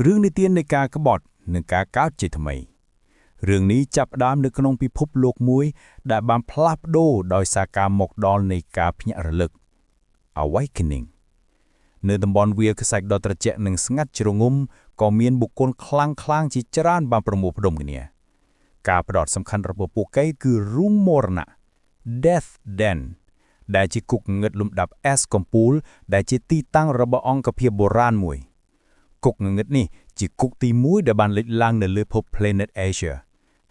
រឿងនិទាននៃការក្បត់និងការកើតជាថ្មីរឿងនេះចាប់ផ្ដើមនៅក្នុងពិភពលោកមួយ ដែលបានផ្លាស់ប្ដូរដោយសារការមកដល់នៃការភ្ញាក់រលឹក Awakening នៅតំបន់វាលខ្សាច់ដ៏ត្រជាក់និងស្ងាត់ជ្រងំក៏មានបុគ្គលខ្លាំងខ្លាំងជាច្រើនបានប្រមូលផ្ដុំគ្នា ការផ្ដោតសំខាន់របស់ពួកគេគឺរូងមរណៈ Death Den ដែលជាគុកងងឹតលំដាប់ S កំពូល ដែលជាទីតាំងរបស់អង្គភាពបុរាណមួយ គុកងងឹតនេះជាគុកទី1ដែលបានលេចឡើងនៅលើភព Planet Asia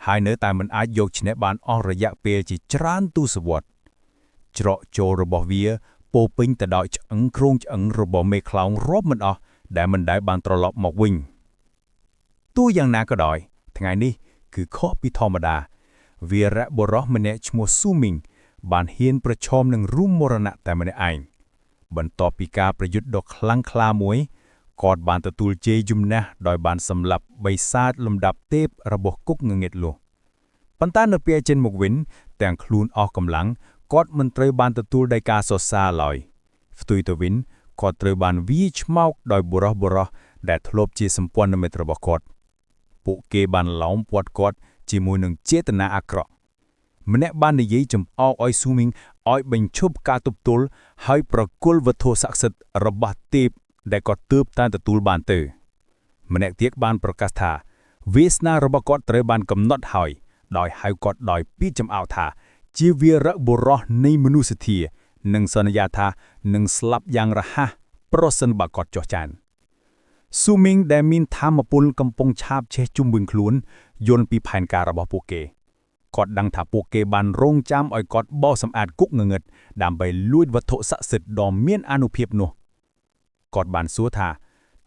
ហើយនៅតែមិនអាចយកឈ្នះបានអស់រយៈពេលជាច្រើនទសវត្សរ៍ច្រកចូលរបស់វាពោរពេញទៅដោយឆ្អឹងគ្រោងឆ្អឹងរបស់មេខ្លោងរាប់មិនអស់ដែលមិនដែលបានត្រឡប់មកវិញទោះយ៉ាងណាក៏ដោយ ថ្ងៃនេះគឺខុសពីធម្មតាវីរៈបុរសម្នាក់ឈ្មោះស៊ូមីងបានហ៊ានប្រឈមនឹងរូងមរណៈតែម្នាក់ឯងបន្ទាប់ពីការប្រយុទ្ធដ៏ខ្លាំងក្លាមួយគាត់បានទទួលជ័យជំនះដោយបានសម្លាប់បិសាចលំដាប់ទេពរបស់គុកងងឹតនោះប៉ុន្តែនៅពេលចេញមកវិញទាំងខ្លួនអស់កម្លាំងគាត់មិនត្រូវបានទទួលដោយការសរសើរឡើយផ្ទុយទៅវិញគាត់ត្រូវបានវាយឆ្មោកដោយបុរសបុរសដែលធ្លាប់ជាសម្ព័ន្ធមិត្តរបស់គាត់ ពួកគេបានឡោមព័ទ្ធគាត់ជាមួយនឹងចេតនាអាក្រក់ម្នាក់បាននិយាយចំអកឲ្យស៊ូមីងឲ្យបញ្ឈប់ការទប់ទល់ហើយប្រគល់វត្ថុស័ក្តិសិទ្ធិរបស់ទេពដែលគាត់ទើបតែទទួលបានទៅម្នាក់ទៀតបានប្រកាសថាវាសនារបស់គាត់ត្រូវបានកំណត់ហើយដោយហៅគាត់ដោយពាក្យចំអកថា ជាវីរបុរសនៃមនុស្សធម៌និងសន្យាថានឹងស្លាប់យ៉ាងរហ័សប្រសិនបើគាត់ចុះចាន ស៊ូមីងដែលមានថាមពលកំពុងឆាបឆេះជុំវិញខ្លួនយល់ពីផែនការរបស់ពួកគេគាត់ដឹងថាពួកគេបានរងចាំឲ្យគាត់បោសសម្អាតគុកងងឹតដើម្បីលួចវត្ថុស័ក្តិសិទ្ធិដ៏មានអានុភាពនោះគាត់បានសួរថា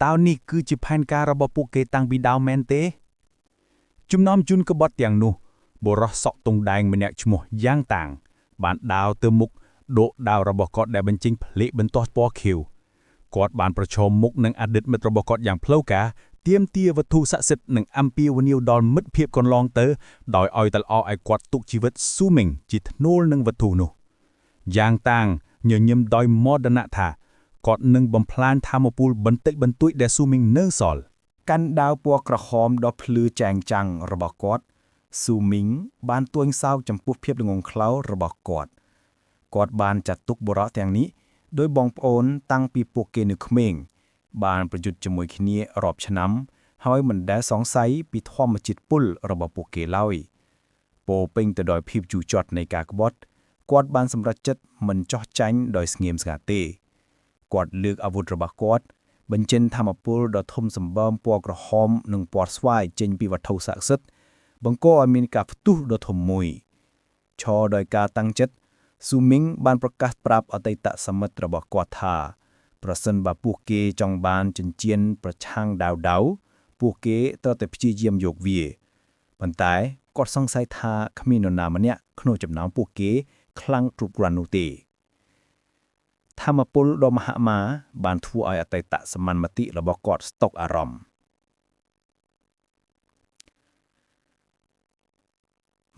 តើនេះគឺជាផែនការរបស់ពួកគេតាំងពីដើមមែនទេចំណោមជនក្បត់ទាំងនោះបុរសសក់ទង់ដែងម្នាក់ឈ្មោះយ៉ាងតាង បានដើរទៅមុខដកដាវរបស់គាត់ដែលបញ្ចេញភ្លេកបន្ទាត់ពណ៌ខៀវ គាត់បានប្រឈមមុខនឹងអតីតមិត្តរបស់គាត់យ៉ាងផ្លូវការទាមទារវត្ថុស័ក្តិសិទ្ធិនិងអំពាវនាវដល់មិត្តភាពកន្លងទៅដោយឲ្យតល្អឲ្យគាត់ទុកជីវិតស៊ូមីងជាធ្នូលនឹងវត្ថុនោះយ៉ាងតាងញញឹមដោយមោទនៈថាគាត់នឹងបំផ្លាញថាមពលបន្តិចបន្តួចដែលស៊ូមីងនៅសល់ កាន់ដាវពណ៌ក្រហមដ៏ភ្លឺចែងចាំងរបស់គាត់ស៊ូមីងបានទួញសោកចំពោះភាពល្ងង់ខ្លៅរបស់គាត់គាត់បានចាត់ទុកបុរសទាំងនេះដោយបងប្អូនតាំងពីពួកគេនៅក្មេង បានប្រយុទ្ធជាមួយគ្នារាប់ឆ្នាំ ហើយមិនដែលសង្ស័យពីធម្មជាតិពុលរបស់ពួកគេឡើយពោរពេញទៅដោយភាពជូរចត់នៃការក្បត់គាត់បានសម្រេចចិត្តមិនចោះចាញ់ដោយស្ងៀមស្ងាត់ទេគាត់លើកអាវុធរបស់គាត់ បញ្ចេញថាមពលដ៏ធំសម្បើមពណ៌ក្រហមនិងពណ៌ស្វាយចេញពីវត្ថុស័ក្តិសិទ្ធិបង្កឲ្យមានការផ្ទុះដ៏ធំមួយឈរដោយការតាំងចិត្តស៊ូមីងបានប្រកាសប្រាប់អតីតសមិទ្ធរបស់គាត់ថា ប្រសិនបើពួកគេចង់បានចិញ្ចៀនប្រឆាំងដាវដាវពួកគេត្រូវតែព្យាយាមយកវាប៉ុន្តែគាត់សង្ស័យថាគ្មាននរណាម្នាក់ក្នុងចំណោមពួកគេខ្លាំងគ្រប់គ្រាន់នោះទេ ថាមពលដ៏មហិមាបានធ្វើឲ្យអតីតសមានមតិរបស់គាត់ស្តុកអារម្មណ៍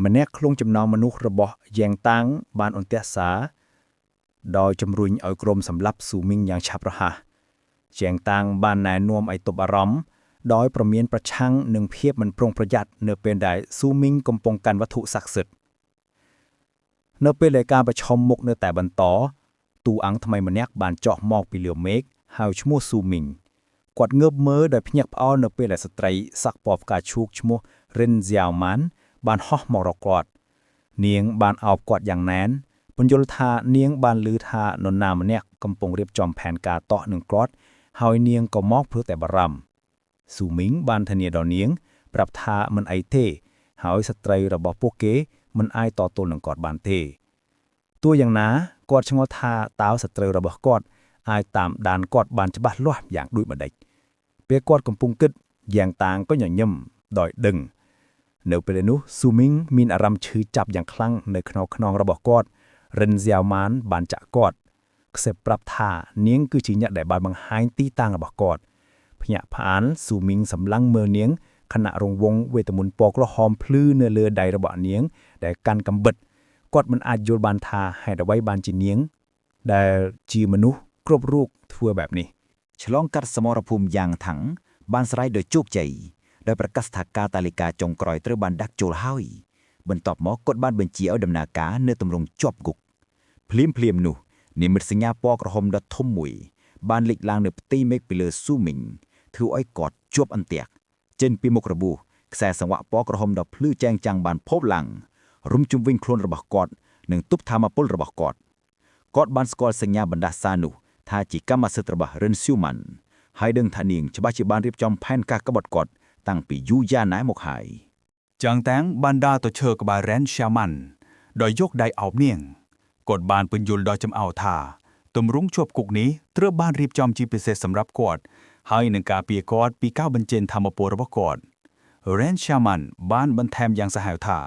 ម្នាក់ក្នុងចំណោមមនុស្សរបស់យ៉ាងតាំងបានអន្ទះសារដោយជំរុញឲ្យក្រុមសម្លាប់ស៊ូមីងយ៉ាងឆាប់រហ័សយ៉ាងតាំងបានណែនាំឲ្យទប់អារម្មណ៍ដោយប្រមានប្រឆាំងនឹងភាពមិនប្រុងប្រយ័ត្ននៅពេលដែលស៊ូមីងកំពុងកាន់វត្ថុស័ក្តិសិទ្ធិនៅពេលដែលការប្រឈមមុខនៅតែបន្ត តួអង្គថ្មីម្នាក់បានចុះមកពីលើមេឃហើយឈ្មោះស៊ូមីងគាត់ងើបមើលដោយភ្ញាក់ផ្អើលនៅពេលដែលស្ត្រីសក់ពណ៌ផ្កាឈូកឈ្មោះរិនហ្សាវម៉ានបានហោះមករកគាត់នាងបានអោបគាត់យ៉ាងណែនពន្យល់ថានាងបានឮថានរណាម្នាក់កំពុងរៀបចំផែនការតក់នឹងគាត់ហើយនាងក៏មកព្រោះតែបារម្ភស៊ូមីងបានធានាដល់នាង ប្រាប់ថាមិនអីទេ ហើយស្ត្រីរបស់ពួកគេមិនអាចតទល់នឹងគាត់បានទេទោះយ៉ាងណាគាត់ឆ្ងល់ថាតើសត្រូវរបស់គាត់អាចតាមដានគាត់បានច្បាស់លាស់យ៉ាងដូចម្តេចពេលគាត់កំពុងគិតយ៉ាងតាងក៏ញញឹមដោយដឹងនៅពេលនោះស៊ូមីងមានអារម្មណ៍ឈឺចាប់យ៉ាងខ្លាំងនៅក្នុងខ្នងរបស់គាត់រិនហ្សាវម៉ានបានចាក់គាត់ខ្សែប្រាប់ថានាងគឺជាអ្នកដែលបានបង្ហាញទីតាំងរបស់គាត់ភ្ញាក់ផ្អើលស៊ូមីងសម្លឹងមើលនាងខណៈរង្វង់វេទមន្តពណ៌ក្រហមភ្លឺនៅលើដៃរបស់នាងដែលកាន់កាំបិតគាត់មិនអាចយល់បានថាហេតុអ្វីបានជានាង ដែលជាមនុស្សគ្រប់រូបធ្វើបែបនេះ ឆ្លងកាត់សមរភូមិយ៉ាងถัង បានស្រែកដោយជោគជ័យដោយប្រកាសថាកាតាលិកាចុងក្រោយត្រូវបានដាក់ចូលហើយបន្ទាប់មកគាត់បានបញ្ជាឲ្យដំណើរការនៅទម្រង់ជាប់គុកភ្លាមភ្លាមៗនោះនិមិត្តសញ្ញាពណ៌ក្រហមដ៏ធំមួយ បានលេចឡើងនៅផ្ទៃមេឃពីលើស៊ូមីងធ្វើឲ្យគាត់ជាប់អន្ទាក់ចេញពីមុខរបួសខ្សែសង្វាក់ពណ៌ក្រហមដ៏ភ្លឺចែងចាំងបានភពឡើងរុំជុំវិញខ្លួនរបស់គាត់និងទប់ធម្មពលរបស់គាត់គាត់បានស្គាល់សញ្ញាបណ្ដាសានោះថាជាកម្មសិទ្ធិរបស់រិនស៊ូម៉ាន់ហើយដឹងថានាងច្បាស់ជាបានរៀបចំផែនការក្បត់គាត់តាំងពីយូរយ៉ាណាស់មកហើយ ចាងតាំងបានដើរទៅឈើក្បែររ៉ែនရှာម៉ាន់ដោយយកដៃអោបនាងគាត់បានពន្យល់ដល់ចំអៅថាទម្រង់ជាប់គុកនេះត្រូវបានរៀបចំជាពិសេសសម្រាប់គាត់ហើយនឹងការពារគាត់ពីការបញ្ចេញធម៌ពលរបស់គាត់រ៉ែនရှာម៉ាន់បានបន្ថែមយ៉ាងសាហាវថា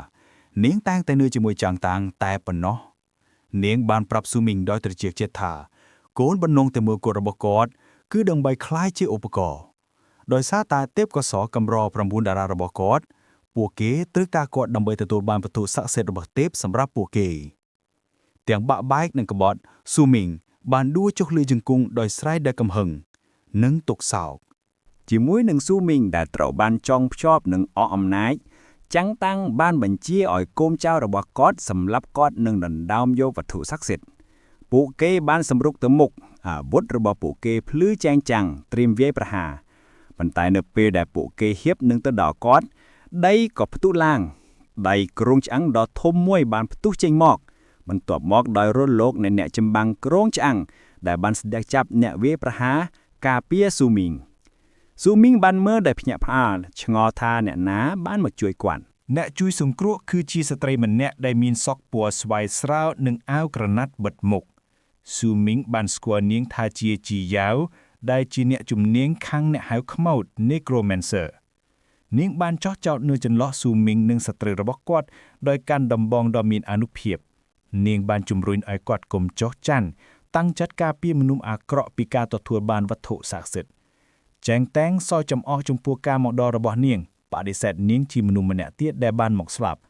នាងតាំងតែនៅជាមួយចាងតាំងតែប៉ុណ្ណោះនាងបានប្រាប់ស៊ូមីងដោយត្រចៀកចិត្តថាកូនបំណងតែមើលគាត់របស់គាត់គឺដើម្បីក្លាយជាឧបករណ៍ដោយសារតែទេពកោសលកម្រ9តារារបស់គាត់ ពួកគេត្រូវការគាត់ដើម្បីទទួលបានវត្ថុស័ក្តិសិទ្ធិរបស់ទេពសម្រាប់ពួកគេ ទាំងបាក់បែកនិងក្បត់ស៊ូមីងបានដួលចុះលើជង្គង់ដោយស្រែកដោយកំហឹងនិងទុក្ខសោក ជាមួយនឹងស៊ូមីងដែលត្រូវបានចងភ្ជាប់នឹងអស់អំណាចចាំងតាំងបានបញ្ជាឲ្យកូនចៅរបស់គាត់សម្លាប់គាត់និងដណ្ដើមយកវត្ថុស័ក្តិសិទ្ធិពួកគេបានសម្រុកទៅមុខអាវុធរបស់ពួកគេភ្លឺចែងចាំងត្រៀមវាយប្រហារប៉ុន្តែនៅពេលដែលពួកគេហៀបនឹងទៅដល់គាត់ដីក៏ផ្ទុះឡើងដៃគ្រងឆ្អឹងដ៏ធំមួយបានផ្ទុះចេញមក បន្ទាប់មកដោយរលកនៃអ្នកចម្បាំងគ្រងឆ្អឹងដែលបានស្ដេចចាប់អ្នកវាយប្រហារការពារស៊ូមីង ស៊ូមីងបានមើលដោយភ្ញាក់ផ្អើលឆ្ងល់ថាអ្នកណាបានមកជួយគាត់ អ្នកជួយសង្គ្រោះគឺជាស្ត្រីម្នាក់ដែលមានសក់ពណ៌ស្វាយស្រាលនិងអាវក្រណាត់បិទមុខស៊ូមីងបានស្គាល់នាងថាជាជីយ៉ាវដែលជាអ្នកជំនាញខាងអ្នកហៅខ្មោច Necromancer នាងបានចោះចោតនៅចន្លោះស៊ូមីងនិងសត្រូវរបស់គាត់ដោយកាន់ដំបងដ៏មានអានុភាពនាងបានជំរុញឲ្យគាត់កុំចោះចាន់តាំងចិត្តការពារមនុស្សអាក្រក់ពីការទទួលបានវត្ថុស័ក្តិសិទ្ធិ ចែងតាំងសោយចំអស់ចំពោះការមកដល់របស់នាងបដិសេធនាងជាមនុស្សម្នាក់ទៀតដែលបានមកស្លាប់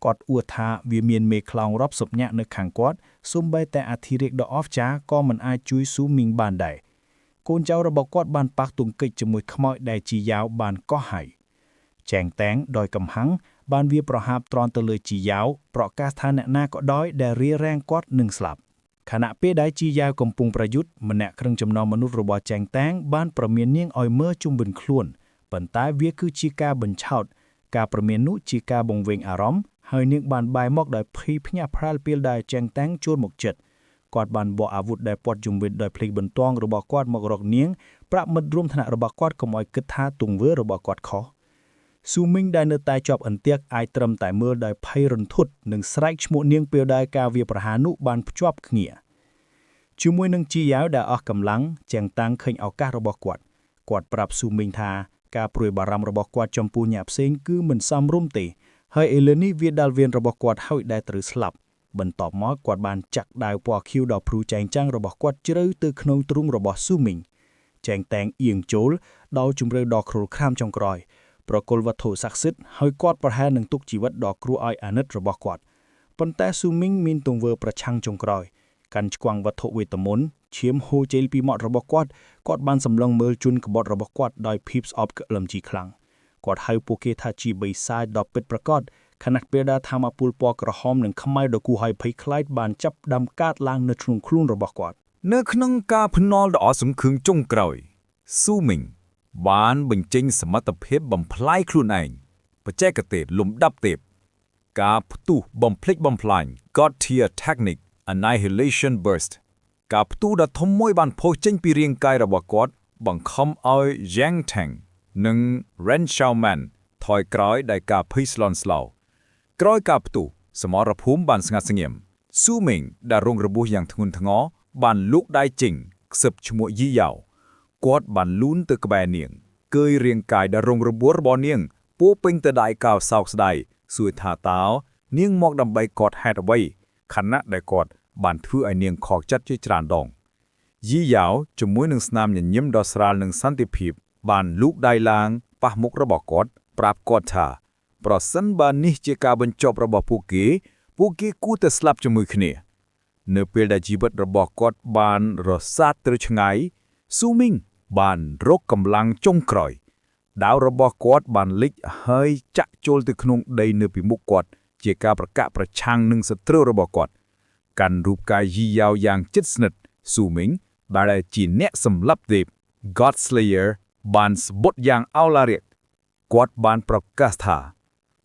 គាត់អួតថាវាមានមេខ្លោងរាប់សិបនាក់នៅខាងគាត់សូម្បីតែអធិរាជដ៏អស្ចារ្យក៏មិនអាចជួយស៊ូមីងបានដែរកូនចៅរបស់គាត់បានប៉ះទង្គិចជាមួយខ្មោចដែលជីយ៉ាវបានកោះហើយចែងតាំងដោយកំហឹងបានវាប្រហាបត្រន់ទៅលើជីយ៉ាវប្រកាសថាអ្នកណាក៏ដោយដែលរារាំងគាត់នឹងស្លាប់ ខណៈពេលដែលជីយ៉ាវកំពុងប្រយុទ្ធម្នាក់ក្នុងចំណោមមនុស្សរបស់ចែងតាងបានប្រមាននាងឲ្យមើលជុំវិញខ្លួនប៉ុន្តែវាគឺជាការបញ្ឆោតការប្រមាននោះជាការបង្វែងអារម្មណ៍ហើយនាងបានបែរមកដោយភ័យភ្ញាក់ផ្អើលពេលដែលចែងតាងជួលមកចិត្តគាត់បានបកអាវុធដែលព័ទ្ធជុំវិញដោយភ្លេងបន្ទងរបស់គាត់មករកនាងប្រាប់មិត្តរួមថ្នាក់របស់គាត់កុំឲ្យគិតថាទង្វើរបស់គាត់ខុស ស៊ូមីងដែលនៅតែជាប់អន្ទាក់អាចត្រឹមតែមើលដោយភ័យរន្ធត់និងស្រែកឈ្មោះនាងពេលដែលការវាយប្រហារនោះបានភ្ជាប់គ្នា ជាមួយនឹងជីយ៉ាវដែលអស់កម្លាំងជាងតាំងឃើញឱកាសរបស់គាត់គាត់ប្រាប់ស៊ូមីងថាការព្រួយបារម្ភរបស់គាត់ចំពោះអ្នកផ្សេងគឺមិនសមរម្យទេហើយឥឡូវនេះវាដល់វេនរបស់គាត់ហើយដែលត្រូវស្លាប់បន្ទាប់មកគាត់បានចាក់ដាវពណ៌ខៀវដល់ព្រូចែងចាំងរបស់គាត់ជ្រៅទៅក្នុងទ្រូងរបស់ស៊ូមីងចែងតាំងអៀងចូលដល់ជំរឿដ៏គ្រុលក្រាមចុងក្រោយប្រគល់វត្ថុស័ក្តិសិទ្ធិហើយគាត់ប្រហែលនឹងទុកជីវិតដ៏គ្រោះឲ្យអាណិតរបស់គាត់ប៉ុន្តែស៊ូមីងមានទង្វើប្រឆាំងចុងក្រោយ កាន់ឆ្គាំងវត្ថុវេទមន្តឈាមហូរចេញពីមាត់របស់គាត់គាត់បានសម្លឹងមើលជនក្បត់របស់គាត់ដោយភាពស្អប់ក្លឹមជីខ្លាំងគាត់ហៅពួកគេថាជាបិសាចដ៏ពិតប្រាកដខណៈពេលដែលធម្មពលពណ៌ក្រហមនិងខ្មៅដ៏គួរឲ្យភ័យខ្លាចបានចាប់ផ្ដើមកើតឡើងនៅក្នុងខ្លួនរបស់គាត់ នៅក្នុងការភ្នាល់ដ៏អស់សង្ឃឹមចុងក្រោយស៊ូមីងបានបញ្ចេញសមត្ថភាពបំផ្លាយខ្លួនឯងបច្ចេកទេសលំដាប់ទេពការផ្ទុះបំភ្លេចបំផ្លាញ God Tier Technique Annihilation Burst ការផ្ទុះដ៏ធំមួយបានផុសចេញពីរាងកាយរបស់គាត់បង្ខំឲ្យ Yang Tang និង Ren Xiaoman ថយក្រោយដោយការភ័យស្លន់ស្លោក្រោយការផ្ទុះសមរភូមិបានស្ងាត់ស្ងៀមស៊ូមីងដែលរងរបួសយ៉ាងធ្ងន់ធ្ងរបានលូកដៃចេញខ្សឹបឈ្មោះយីយ៉ាវគាត់បានលូនទៅក្បែរនាងកើយរាងកាយដែលរងរបួសរបស់នាងពោរពេញទៅដោយកោសោកស្ដាយសួរថាតើនាងមកដើម្បីគាត់ហេតុអ្វីខណៈដែលគាត់បានធ្វើឲ្យនាងខកចិត្តជាច្រើនដង យីយ៉ាវជាមួយនឹងស្នាមញញឹមដ៏ស្រាលនិងសន្តិភាព បានលូកដៃឡើងប៉ះមុខរបស់គាត់ប្រាប់គាត់ថា ប្រសិនបើនេះជាការបញ្ចប់របស់ពួកគេ ពួកគេគួរតែស្លាប់ជាមួយគ្នា នៅពេលដែលជីវិតរបស់គាត់បានរសាត់ទៅឆ្ងាយស៊ូមីងបានរកកម្លាំងចុងក្រោយ ដាវរបស់គាត់បានលិចហើយចាក់ចូលទៅក្នុងដីនៅពីមុខគាត់ ជាការប្រកាសប្រឆាំងនឹងសត្រូវរបស់គាត់ កាន់រូបកាយយីយ៉ាវយ៉ាងជិតស្និទ្ធស៊ូមីងដែលជាអ្នកសម្លាប់ទេព God Slayer បានស្បុតយ៉ាងឱឡារិកគាត់បានប្រកាសថា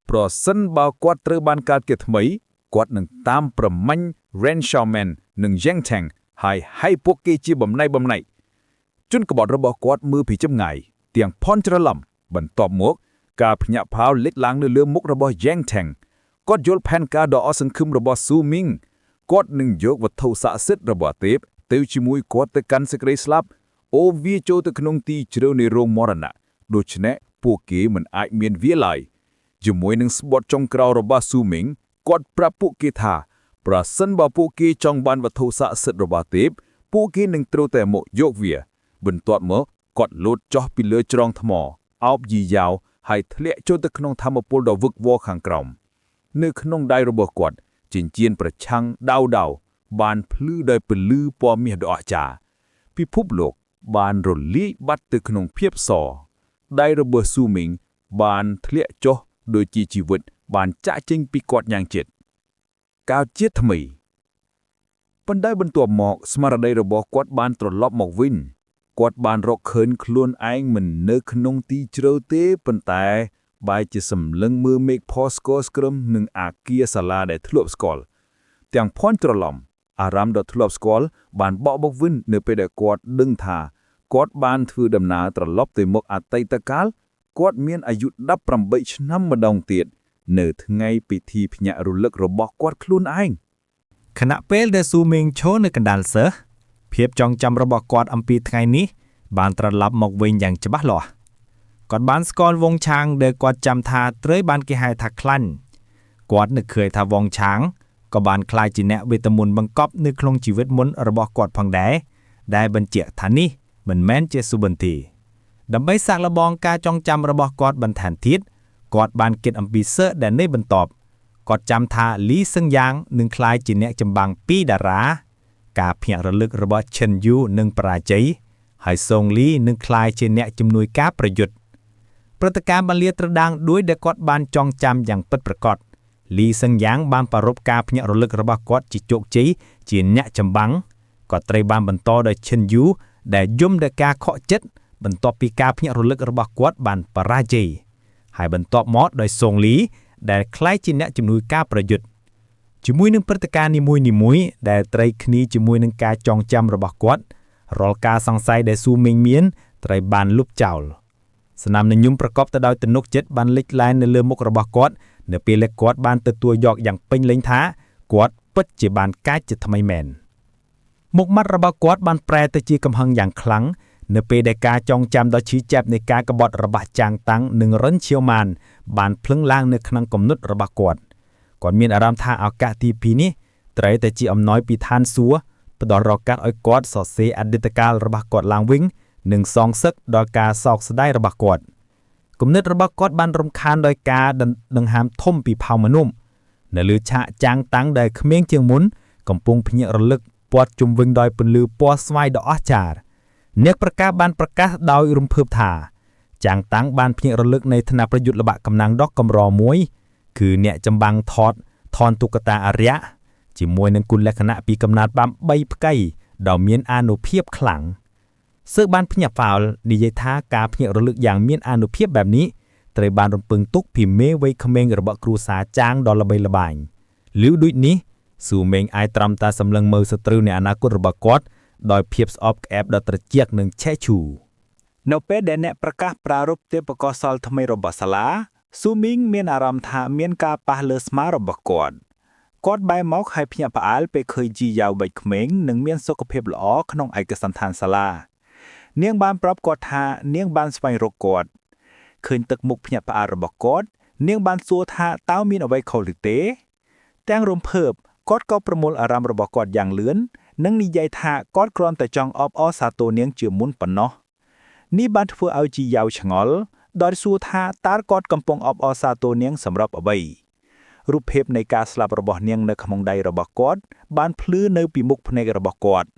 ប្រសិនបើគាត់ត្រូវបានកើតជាថ្មីគាត់នឹងតាមប្រមាញ់ Ren Xiaoman និង Zheng Tang ហើយឲ្យពួកគេជាបំណែកបំណែកជនក្បត់របស់គាត់មើលពីចម្ងាយទាំងភ័ន្តច្រឡំបន្ទាប់មកការភ្ញាក់ផ្អើលលេចឡើងនៅលើមុខរបស់ Zheng Tang គាត់យល់ផែនការដ៏អស់សង្ឃឹមរបស់ Su Ming គាត់នឹងយកវត្ថុស័ក្តិសិទ្ធិរបស់ទេពទៅជាមួយគាត់ទៅកាន់សេចក្តីស្លាប់អូវាចូលទៅក្នុងទីជ្រៅនៃរោងមរណៈដូច្នេះពួកគេមិនអាចមានវាឡើយ ជាមួយនឹងស្បត់ចុងក្រោយរបស់ស៊ូមីងគាត់ប្រាប់ពួកគេថាប្រសិនបើពួកគេចង់បានវត្ថុស័ក្តិសិទ្ធិរបស់ទេពពួកគេនឹងត្រូវតែមកយកវា បន្ទាប់មកគាត់លោតចុះពីលើជ្រងថ្មអោបយីយ៉ាវហើយធ្លាក់ចូលទៅក្នុងធម្មពលដ៏វឹកវរខាងក្រោមនៅក្នុងដៃរបស់គាត់ចិញ្ចៀនប្រឆាំងដាវដាវបានភ្លឺដោយពន្លឺពណ៌មាសដ៏អស្ចារ្យពិភពលោកបានរលាយបាត់ទៅក្នុងភាពសដៃរបស់ស៊ូមីងបានធ្លាក់ចុះដូចជាជីវិតបានចាក់ចេញពីគាត់យ៉ាងជិតកោជាថ្មីប៉ុន្តែបន្ទាប់មកស្មារតីរបស់គាត់បានត្រឡប់មកវិញ គាត់បានរកឃើញខ្លួនឯងមិននៅក្នុងទីជ្រៅទេប៉ុន្តែបែរជាសម្លឹងមើលមេឃផស្គរស្ក្រឹមនិងអាគារសាលាដែលធ្លាប់ស្គាល់ទាំងភ័ន្តច្រឡំអារម្មណ៍ដ៏ធ្លាប់ស្គាល់បានបកមកវិញនៅពេលដែលគាត់ដឹងថាគាត់បានធ្វើដំណើរត្រឡប់ទៅមកអតីតកាលគាត់មានអាយុ18ឆ្នាំម្ដងទៀតនៅថ្ងៃពិធីភ្ញាក់រលឹករបស់គាត់ខ្លួនឯង ខណៈពេលដែលស៊ូមេងឈរនៅកណ្ដាលសិស្សភាពចងចាំរបស់គាត់អំពីថ្ងៃនេះបានត្រឡប់មកវិញយ៉ាងច្បាស់លាស់គាត់បានស្គាល់វងឆាងដែលគាត់ចាំថាត្រូវបានគេហៅថាខ្លាញ់គាត់នឹកឃើញថាវងឆាងក៏បានក្លាយជាអ្នកវេទមន្តបង្កប់នៅក្នុងជីវិតមុនរបស់គាត់ផងដែរដែលបញ្ជាក់ថានេះមិនមែនជាសុបិនទេដើម្បីសាកល្បងការចងចាំរបស់គាត់បន្ថែមទៀតគាត់បានគិតអំពីសិស្សដែលនៅបន្ទាប់ គាត់ចាំថាលីសឹងយ៉ាងនឹងក្លាយជាអ្នកចម្បាំងពីរតារា ការភ្ញាក់រលឹករបស់ឈិនយូនឹងបរាជ័យហើយសុងលីនឹងក្លាយជាអ្នកជំនួយការប្រយុទ្ធព្រឹត្តិការណ៍បានលាតត្រដាងដោយដែលគាត់បានចងចាំយ៉ាងពិតប្រាកដលីសឹងយ៉ាងបានប្រារព្ធការភ្ញាក់រលឹករបស់គាត់ជាជោគជ័យជាអ្នកចម្បាំងគាត់ត្រូវបានបន្តដោយឈិនយូដែលយំដោយការខកចិត្តបន្ទាប់ពីការភ្ញាក់រលឹករបស់គាត់បានបរាជ័យហើយបន្ទាប់មកដោយសុងលី ដែលក្លាយជាអ្នកជំនួយការប្រយុទ្ធជាមួយនឹងព្រឹត្តិការណ៍នីមួយៗដែលត្រូវគ្នាជាមួយនឹងការចងចាំរបស់គាត់រាល់ការសង្ស័យដែលស៊ូមេងមានត្រូវបានលុបចោលស្នាមញញឹមប្រកបទៅដោយទំនុកចិត្តបានលេចឡើងនៅលើមុខរបស់គាត់នៅពេលដែលគាត់បានទទួលយកយ៉ាងពេញលេញថាគាត់ពិតជាបានកើតជាថ្មីមែនមុខមាត់របស់គាត់បានប្រែទៅជាកំហឹងយ៉ាងខ្លាំងនៅពេលដែលការចងចាំដ៏ឈឺចាប់នៃការក្បត់របស់ចាងតាំងនិងរិនឈៀវម៉ានបានភ្លឹងឡើងនៅក្នុងគំនិតរបស់គាត់គាត់មានអារម្មណ៍ថាឱកាសទី2នេះត្រូវតែជាអំណោយពីឋានសួគ៌ផ្ដល់ឱកាសឲ្យគាត់សរសេរអតីតកាលរបស់គាត់ឡើងវិញនិងសងសឹកដល់ការសោកស្ដាយរបស់គាត់គំនិតរបស់គាត់បានរំខានដោយការដង្ហើមធំពីផៅមនុំនៅលើឆាកចាងតាំងដែលក្មេងជាងមុនកំពុងភ្ញាក់រលឹកព័ទ្ធជុំវិញដោយពន្លឺពណ៌ស្វាយដ៏អស្ចារ្យអ្នកប្រកាសបានប្រកាសដោយរំភើបថា ចាងតាំងបានភ្ញាក់រលឹកនៃថ្នាក់ប្រយុទ្ធល្បាក់កំណាំងដ៏កម្រមួយ គឺអ្នកចម្បាំងថតថនតុក្កតាអរិយៈជាមួយនឹងគុណលក្ខណៈពីកំណត់បាំ3ផ្កៃដ៏មានអានុភាពខ្លាំងសើបានភ្ញាក់ផ្អើលនិយាយថាការភ្ញាក់រលឹកយ៉ាងមានអានុភាពបែបនេះត្រូវបានរំពឹងទុកពីមេវ័យក្មេងរបស់គ្រួសារចាងដ៏ល្បីល្បាញឮដូចនេះស៊ូមេងអាចត្រឹមតែសម្លឹងមើលសត្រូវនៃអនាគតរបស់គាត់ដោយភាពស្អប់ក្អែបដ៏ត្រជាក់និងឆេះឈូ នៅពេលដែលអ្នកប្រកាសប្រារព្ធទេពកោសលថ្មីរបស់សាលាស៊ូមីងមានអារម្មណ៍ថាមានការប៉ះលើស្មារបស់គាត់គាត់បែរមកហើយភ្ញាក់ផ្អើលពេលឃើញជីយ៉ាវបិចក្មេងនិងមានសុខភាពល្អក្នុងឯកសណ្ឋានសាលានាងបានប្រាប់គាត់ថានាងបានស្វែងរកគាត់ឃើញទឹកមុខភ្ញាក់ផ្អើលរបស់គាត់នាងបានសួរថាតើមានអ្វីខុសឬទេ ទាំងរំភើបគាត់ក៏ប្រមូលអារម្មណ៍របស់គាត់យ៉ាងលឿននិងនិយាយថាគាត់គ្រាន់តែចង់អបអរសាទរនាងជាមុនប៉ុណ្ណោះ នេះបានធ្វើឲ្យជីយ៉ាវឆ្ងល់ដោយសួរថាតើគាត់កំពុងអបអរសាទរនាងសម្រាប់អ្វីរូបភាពនៃការស្លាប់របស់នាងនៅក្នុងដៃរបស់គាត់បានភ្លឺនៅពីមុខភ្នែករបស់គាត់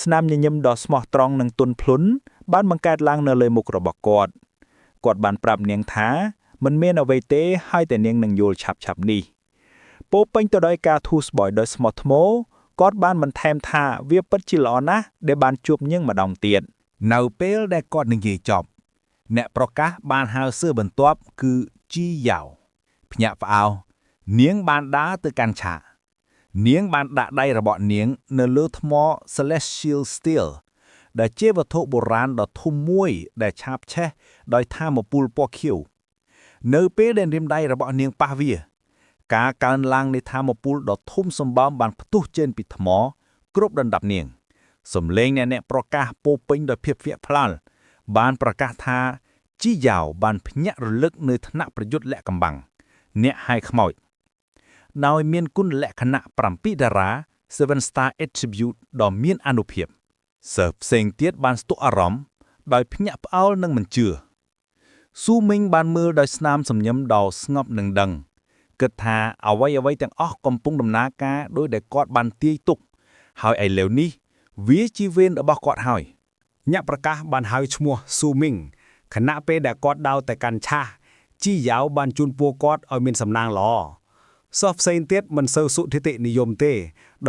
ស្នាមញញឹមដ៏ស្មោះត្រង់និងទន់ភ្លន់បានបង្កើតឡើងនៅលើមុខរបស់គាត់ គាត់បានប្រាប់នាងថាមិនមានអ្វីទេហើយតែនាងនឹងយល់ឆាប់ឆាប់នេះពោរពេញទៅដោយការធូរស្បើយដោយស្មោះថ្មោគាត់បានបន្ថែមថាវាពិតជាល្អណាស់ដែលបានជួបនាងម្ដងទៀត នៅពេលដែលគាត់និយាយចប់ អ្នកប្រកាសបានហៅសឿបន្ទាប់គឺជីយ៉ាវភ្ញាក់ផ្អើលនាងបានដើរទៅកាន់ឆាកនាងបានដាក់ដៃរបស់នាង នៅលើថ្ម Celestial Steel ដែលជាវត្ថុបុរាណដ៏ធំមួយដែលឆាបឆេះដោយថាមពលពណ៌ខៀវនៅពេលដែលរៀមដៃរបស់នាងប៉ះវា ការកើនឡើងនៃថាមពលដ៏ធំសម្បើមបានផ្ទុះចេញពីថ្ម គ្រប់ដណ្ដប់នាង សំឡេងនៃអ្នកប្រកាសពោរពេញដោយភាពភ្ញាក់ផ្អើលបានប្រកាសថាជីយ៉ាវបានភ្ញាក់រលឹកនៅថ្នាក់ប្រយុទ្ធលាក់កំបាំងអ្នកហែខ្មោចដោយមានគុណលក្ខណៈ7តារា Seven Star Attribute ដ៏មានអានុភាពសិស្សផ្សេងទៀតបានស្ទក់អារម្មណ៍ដោយភ្ញាក់ផ្អើលនិងមិនជឿស៊ូមីងបានមើលដោយស្នាមសំញឹមដ៏ស្ងប់នឹងដឹងគិតថាអ្វីអ្វីទាំងអស់កំពុងដំណើរការដោយដែលគាត់បានទាយទុក ហើយឥឡូវនេះវាជាវេនរបស់គាត់ហើយ អ្នកប្រកាសបានហៅឈ្មោះស៊ូមីងខណៈពេលដែលគាត់ដើរទៅកាន់ឆាសជីយ៉ាវបានជូនពួកគាត់ឲ្យមានសំណាងល្អសិស្សផ្សេងទៀតមិនសូវសុធិតិនិយមទេ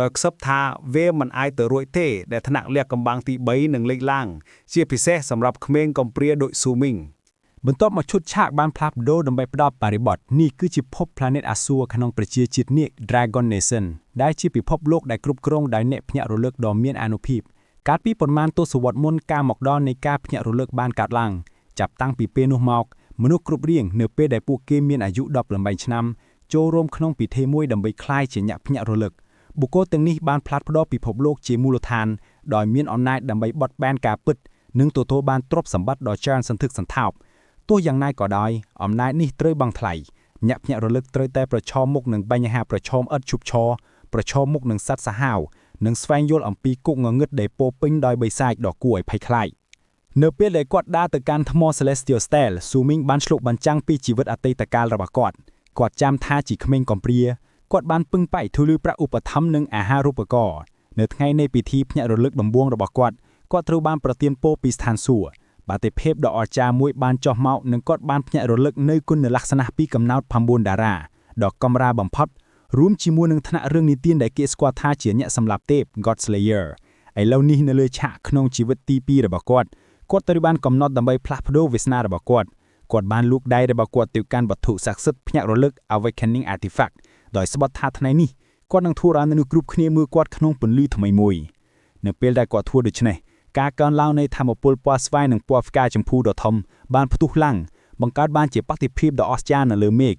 ដោយខ្សឹបថាវាមិនអាចទៅរួចទេដែលថ្នាក់លះកំបាំងទី3នឹងលេចឡើង ជាពិសេសសម្រាប់ក្មេងកំព្រាដូចស៊ូមីង បន្ទាប់មកឈុតឆាកបានផ្លាស់ប្ដូរដើម្បីផ្ដល់បរិបទនេះគឺជាភព Planet Azure ក្នុងប្រជាជាតិនាគ Dragon Nation ដែលជាពិភពលោកដែលគ្រប់គ្រងដោយអ្នកភ្ញាក់រលឹកដ៏មានអានុភាពកាលពីប៉ុន្មានទសវត្សរ៍មុនការមកដល់នៃការភ្ញាក់រលឹកបានកើតឡើងចាប់តាំងពីពេលនោះមកមនុស្សគ្រប់រាងនៅពេលដែលពួកគេមានអាយុ18ឆ្នាំចូលរួមក្នុងពិធីមួយដើម្បីក្លាយជាអ្នកភ្ញាក់រលឹកបុគ្គលទាំងនេះបានផ្លាស់ប្ដូរពិភពលោកជាមូលដ្ឋានដោយមានអំណាចដើម្បីបត់បែនការពិតនិងទទួលបានទ្រព្យសម្បត្តិដ៏ច្រើនសន្ធឹកសន្ធាប់ ទោះយ៉ាងណាក៏ដោយអំណាចនេះត្រូវបង់ថ្លៃអ្នកភ្ញាក់រលឹកត្រូវតែប្រឈមមុខនឹងបញ្ហាប្រឈមឥតឈប់ឈរប្រឈមមុខនឹងសត្វសាហាវនិងស្វែងយល់អំពីគុកងងឹតដែលពោរពេញដោយបិសាចដ៏គួរឲ្យភ័យខ្លាចនៅពេលដែលគាត់ដើរទៅកាន់ថ្ម Celestial Stele ស៊ូមីងបានឆ្លុះបញ្ចាំងពីជីវិតអតីតកាលរបស់គាត់គាត់ចាំថាជាក្មេងកំព្រាគាត់បានពឹងផ្អែកធូលីប្រាក់ឧបត្ថម្ភនិងអាហារូបករណ៍នៅថ្ងៃនៃពិធីភ្ញាក់រលឹកដំបូងរបស់គាត់គាត់ត្រូវបានប្រទានពរពីស្ថានសួគ៌ បាតិភាពដ៏អស្ចារ្យមួយបានចុះមកនិងគាត់បានភ្ញាក់រលឹកនៅគុណលក្ខណៈពីកំណោត9តារាដ៏កម្រាបំផុតរួមជាមួយនឹងថ្នាក់រឿងនិទានដែលគេស្គាល់ថាជាអ្នកសម្លាប់ទេព God Slayer ឥឡូវនេះនៅលើឆាកក្នុងជីវិតទី2របស់គាត់គាត់ត្រូវបានកំណត់ដើម្បីផ្លាស់ប្ដូរវាសនារបស់គាត់គាត់បានលូកដៃរបស់គាត់ទៅកាន់វត្ថុស័ក្តិសិទ្ធិភ្ញាក់រលឹក Awakening Artifact ដោយស្បត់ថាថ្ងៃនេះគាត់នឹងធ្វើឲ្យមនុស្សគ្រប់គ្នាមើលគាត់ក្នុងពន្លឺថ្មីមួយនៅពេលដែលគាត់ធ្វើដូច្នេះ ការកើនឡើងនៃធម្មពលពណ៌ស្វាយនិងពណ៌ផ្កាចម្ភូដ៏ធំបានផ្ទុះឡើងបង្កើតបានជាបតិភាពដ៏អស្ចារ្យនៅលើមេឃ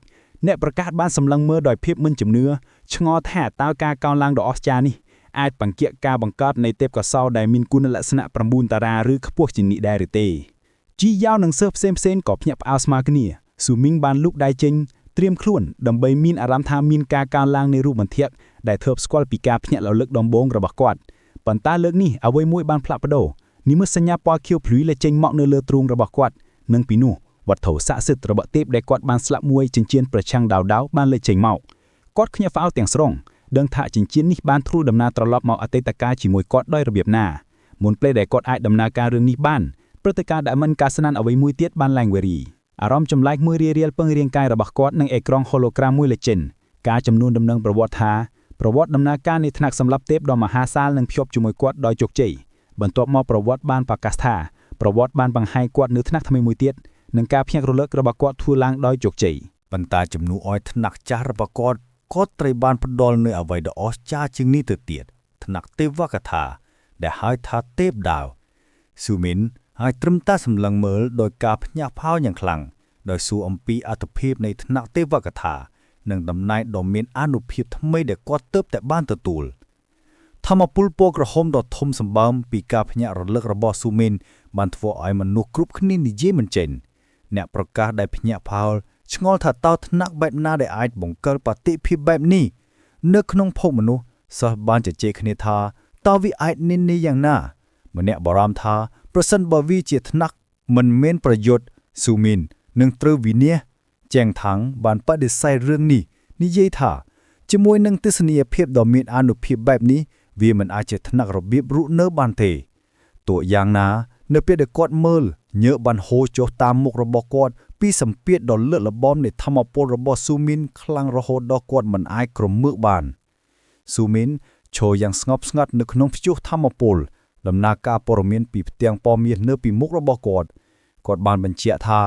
អ្នកប្រកាសបានសម្លឹងមើលដោយភាពមិនជំនឿឆ្ងល់ថាតើការកើនឡើងដ៏អស្ចារ្យនេះអាចបង្គាក់ការបង្កើតនៃទេពកោសល្យដែលមានគុណលក្ខណៈ9តារាឬខ្ពស់ជាងនេះដែរឬទេជីយ៉ាវនិងសិស្សផ្សេងៗក៏ភ្ញាក់ផ្អើលស្មើគ្នាស៊ូមីងបានលូកដៃចេញត្រៀមខ្លួនដើម្បីមានអារម្មណ៍ថាមានការកើនឡើងនៃរូបបន្ទាក់ដែលធ្លាប់ស្គាល់ពីការភ្ញាក់រលឹកដំបូងរបស់គាត់ ប៉ុន្តែលើកនេះអ្វីមួយបានផ្លាស់ប្ដូរនិមិត្តសញ្ញាពណ៌ខៀវភ្លឺលេចចេញមកនៅលើទ្រូងរបស់គាត់និងពីនោះវត្ថុស័ក្តិសិទ្ធិរបស់ទេពដែលគាត់បានស្លាប់មួយចិញ្ចៀនប្រឆាំងដាវដាវបានលេចចេញមកគាត់ខ្ញាល់ផ្អើលទាំងស្រុងដឹងថាចិញ្ចៀននេះបានទ្រូដំណើរត្រឡប់មកអតីតកាលជាមួយគាត់ដោយរបៀបណាមុនពេលដែលគាត់អាចដំណើរការរឿងនេះបានព្រឹត្តិការណ៍ដែលមិនកាសនានអ្វីមួយទៀតបានឡើងវេរីអារម្មណ៍ចម្លែកមួយរារាលពឹងរាងកាយរបស់គាត់និងអេក្រង់ hologram មួយលេចចេញការចំនួនដំណឹងប្រវត្តិថា ប្រវត្តិដំណើរការនៃថ្នាក់សម្លាប់ទេពដ៏មហាសាលនឹងភ្ជាប់ជាមួយគាត់ដោយជោគជ័យបន្ទាប់មកប្រវត្តិបានប្រកាសថាប្រវត្តិបានបង្ហាញគាត់នៅថ្នាក់ថ្មីមួយទៀតនិងការភ្ញាក់រលឹករបស់គាត់ធ្វើឡើងដោយជោគជ័យ ប៉ុន្តែជំនួសឲ្យថ្នាក់ចាស់របស់គាត់គាត់ត្រូវបានផ្ដល់នូវអ្វីដ៏អស្ចារ្យជាងនេះទៅទៀតថ្នាក់ទេវកថាដែលហៅថាទេពដាវស៊ូមីនហើយត្រឹមតែសម្លឹងមើលដោយការភ្ញាក់ផ្អើលយ៉ាងខ្លាំងដោយសួរអំពីអត្ថភាពនៃថ្នាក់ទេវកថានិងតំណែងដ៏មានអានុភាពថ្មីដែលគាត់ទើបតែបានទទួលធម្មពលពណ៌ក្រហមដ៏ធំសម្បើមពីការភ្ញាក់រលឹករបស់ស៊ូមីនបានធ្វើឲ្យមនុស្សគ្រប់គ្នានិយាយមិនចេញអ្នកប្រកាសដែលភ្ញាក់ផ្អើល ឆ្ងល់ថាតើថ្នាក់បែបណាដែលអាចបង្កើតបតិភាពបែបនេះនៅក្នុងភពមនុស្សសិស្សបានជជែកគ្នាថាតើវាអាចនិន្នាយ៉ាងណាម្នាក់បារម្ភថាប្រសិនបើវាជាថ្នាក់មិនមានប្រយោជន៍ស៊ូមីននឹងត្រូវវិនាសចែងថាំងបានបដិសេធរឿងនេះនិយាយថាជាមួយនឹងទស្សនីយភាពដ៏មានអានុភាពបែបនេះវាមិនអាចជាថ្នាក់របៀបរុនៅបានទេទោះយ៉ាងណា នៅពេលដែលគាត់មើល ញើសបានហូរចុះតាមមុខរបស់គាត់ពីសម្ពាធដ៏លើសល្បមនៃធម្មពលរបស់ស៊ូមីនខ្លាំងរហូតដល់គាត់មិនអាចក្រមើកបានស៊ូមីនឈរយ៉ាងស្ងប់ស្ងាត់នៅក្នុងព្យុះធម្មពលដំណើរការព័ត៌មានពីផ្ទាំងព័ត៌មាននៅពីមុខរបស់គាត់គាត់បានបញ្ជាក់ថា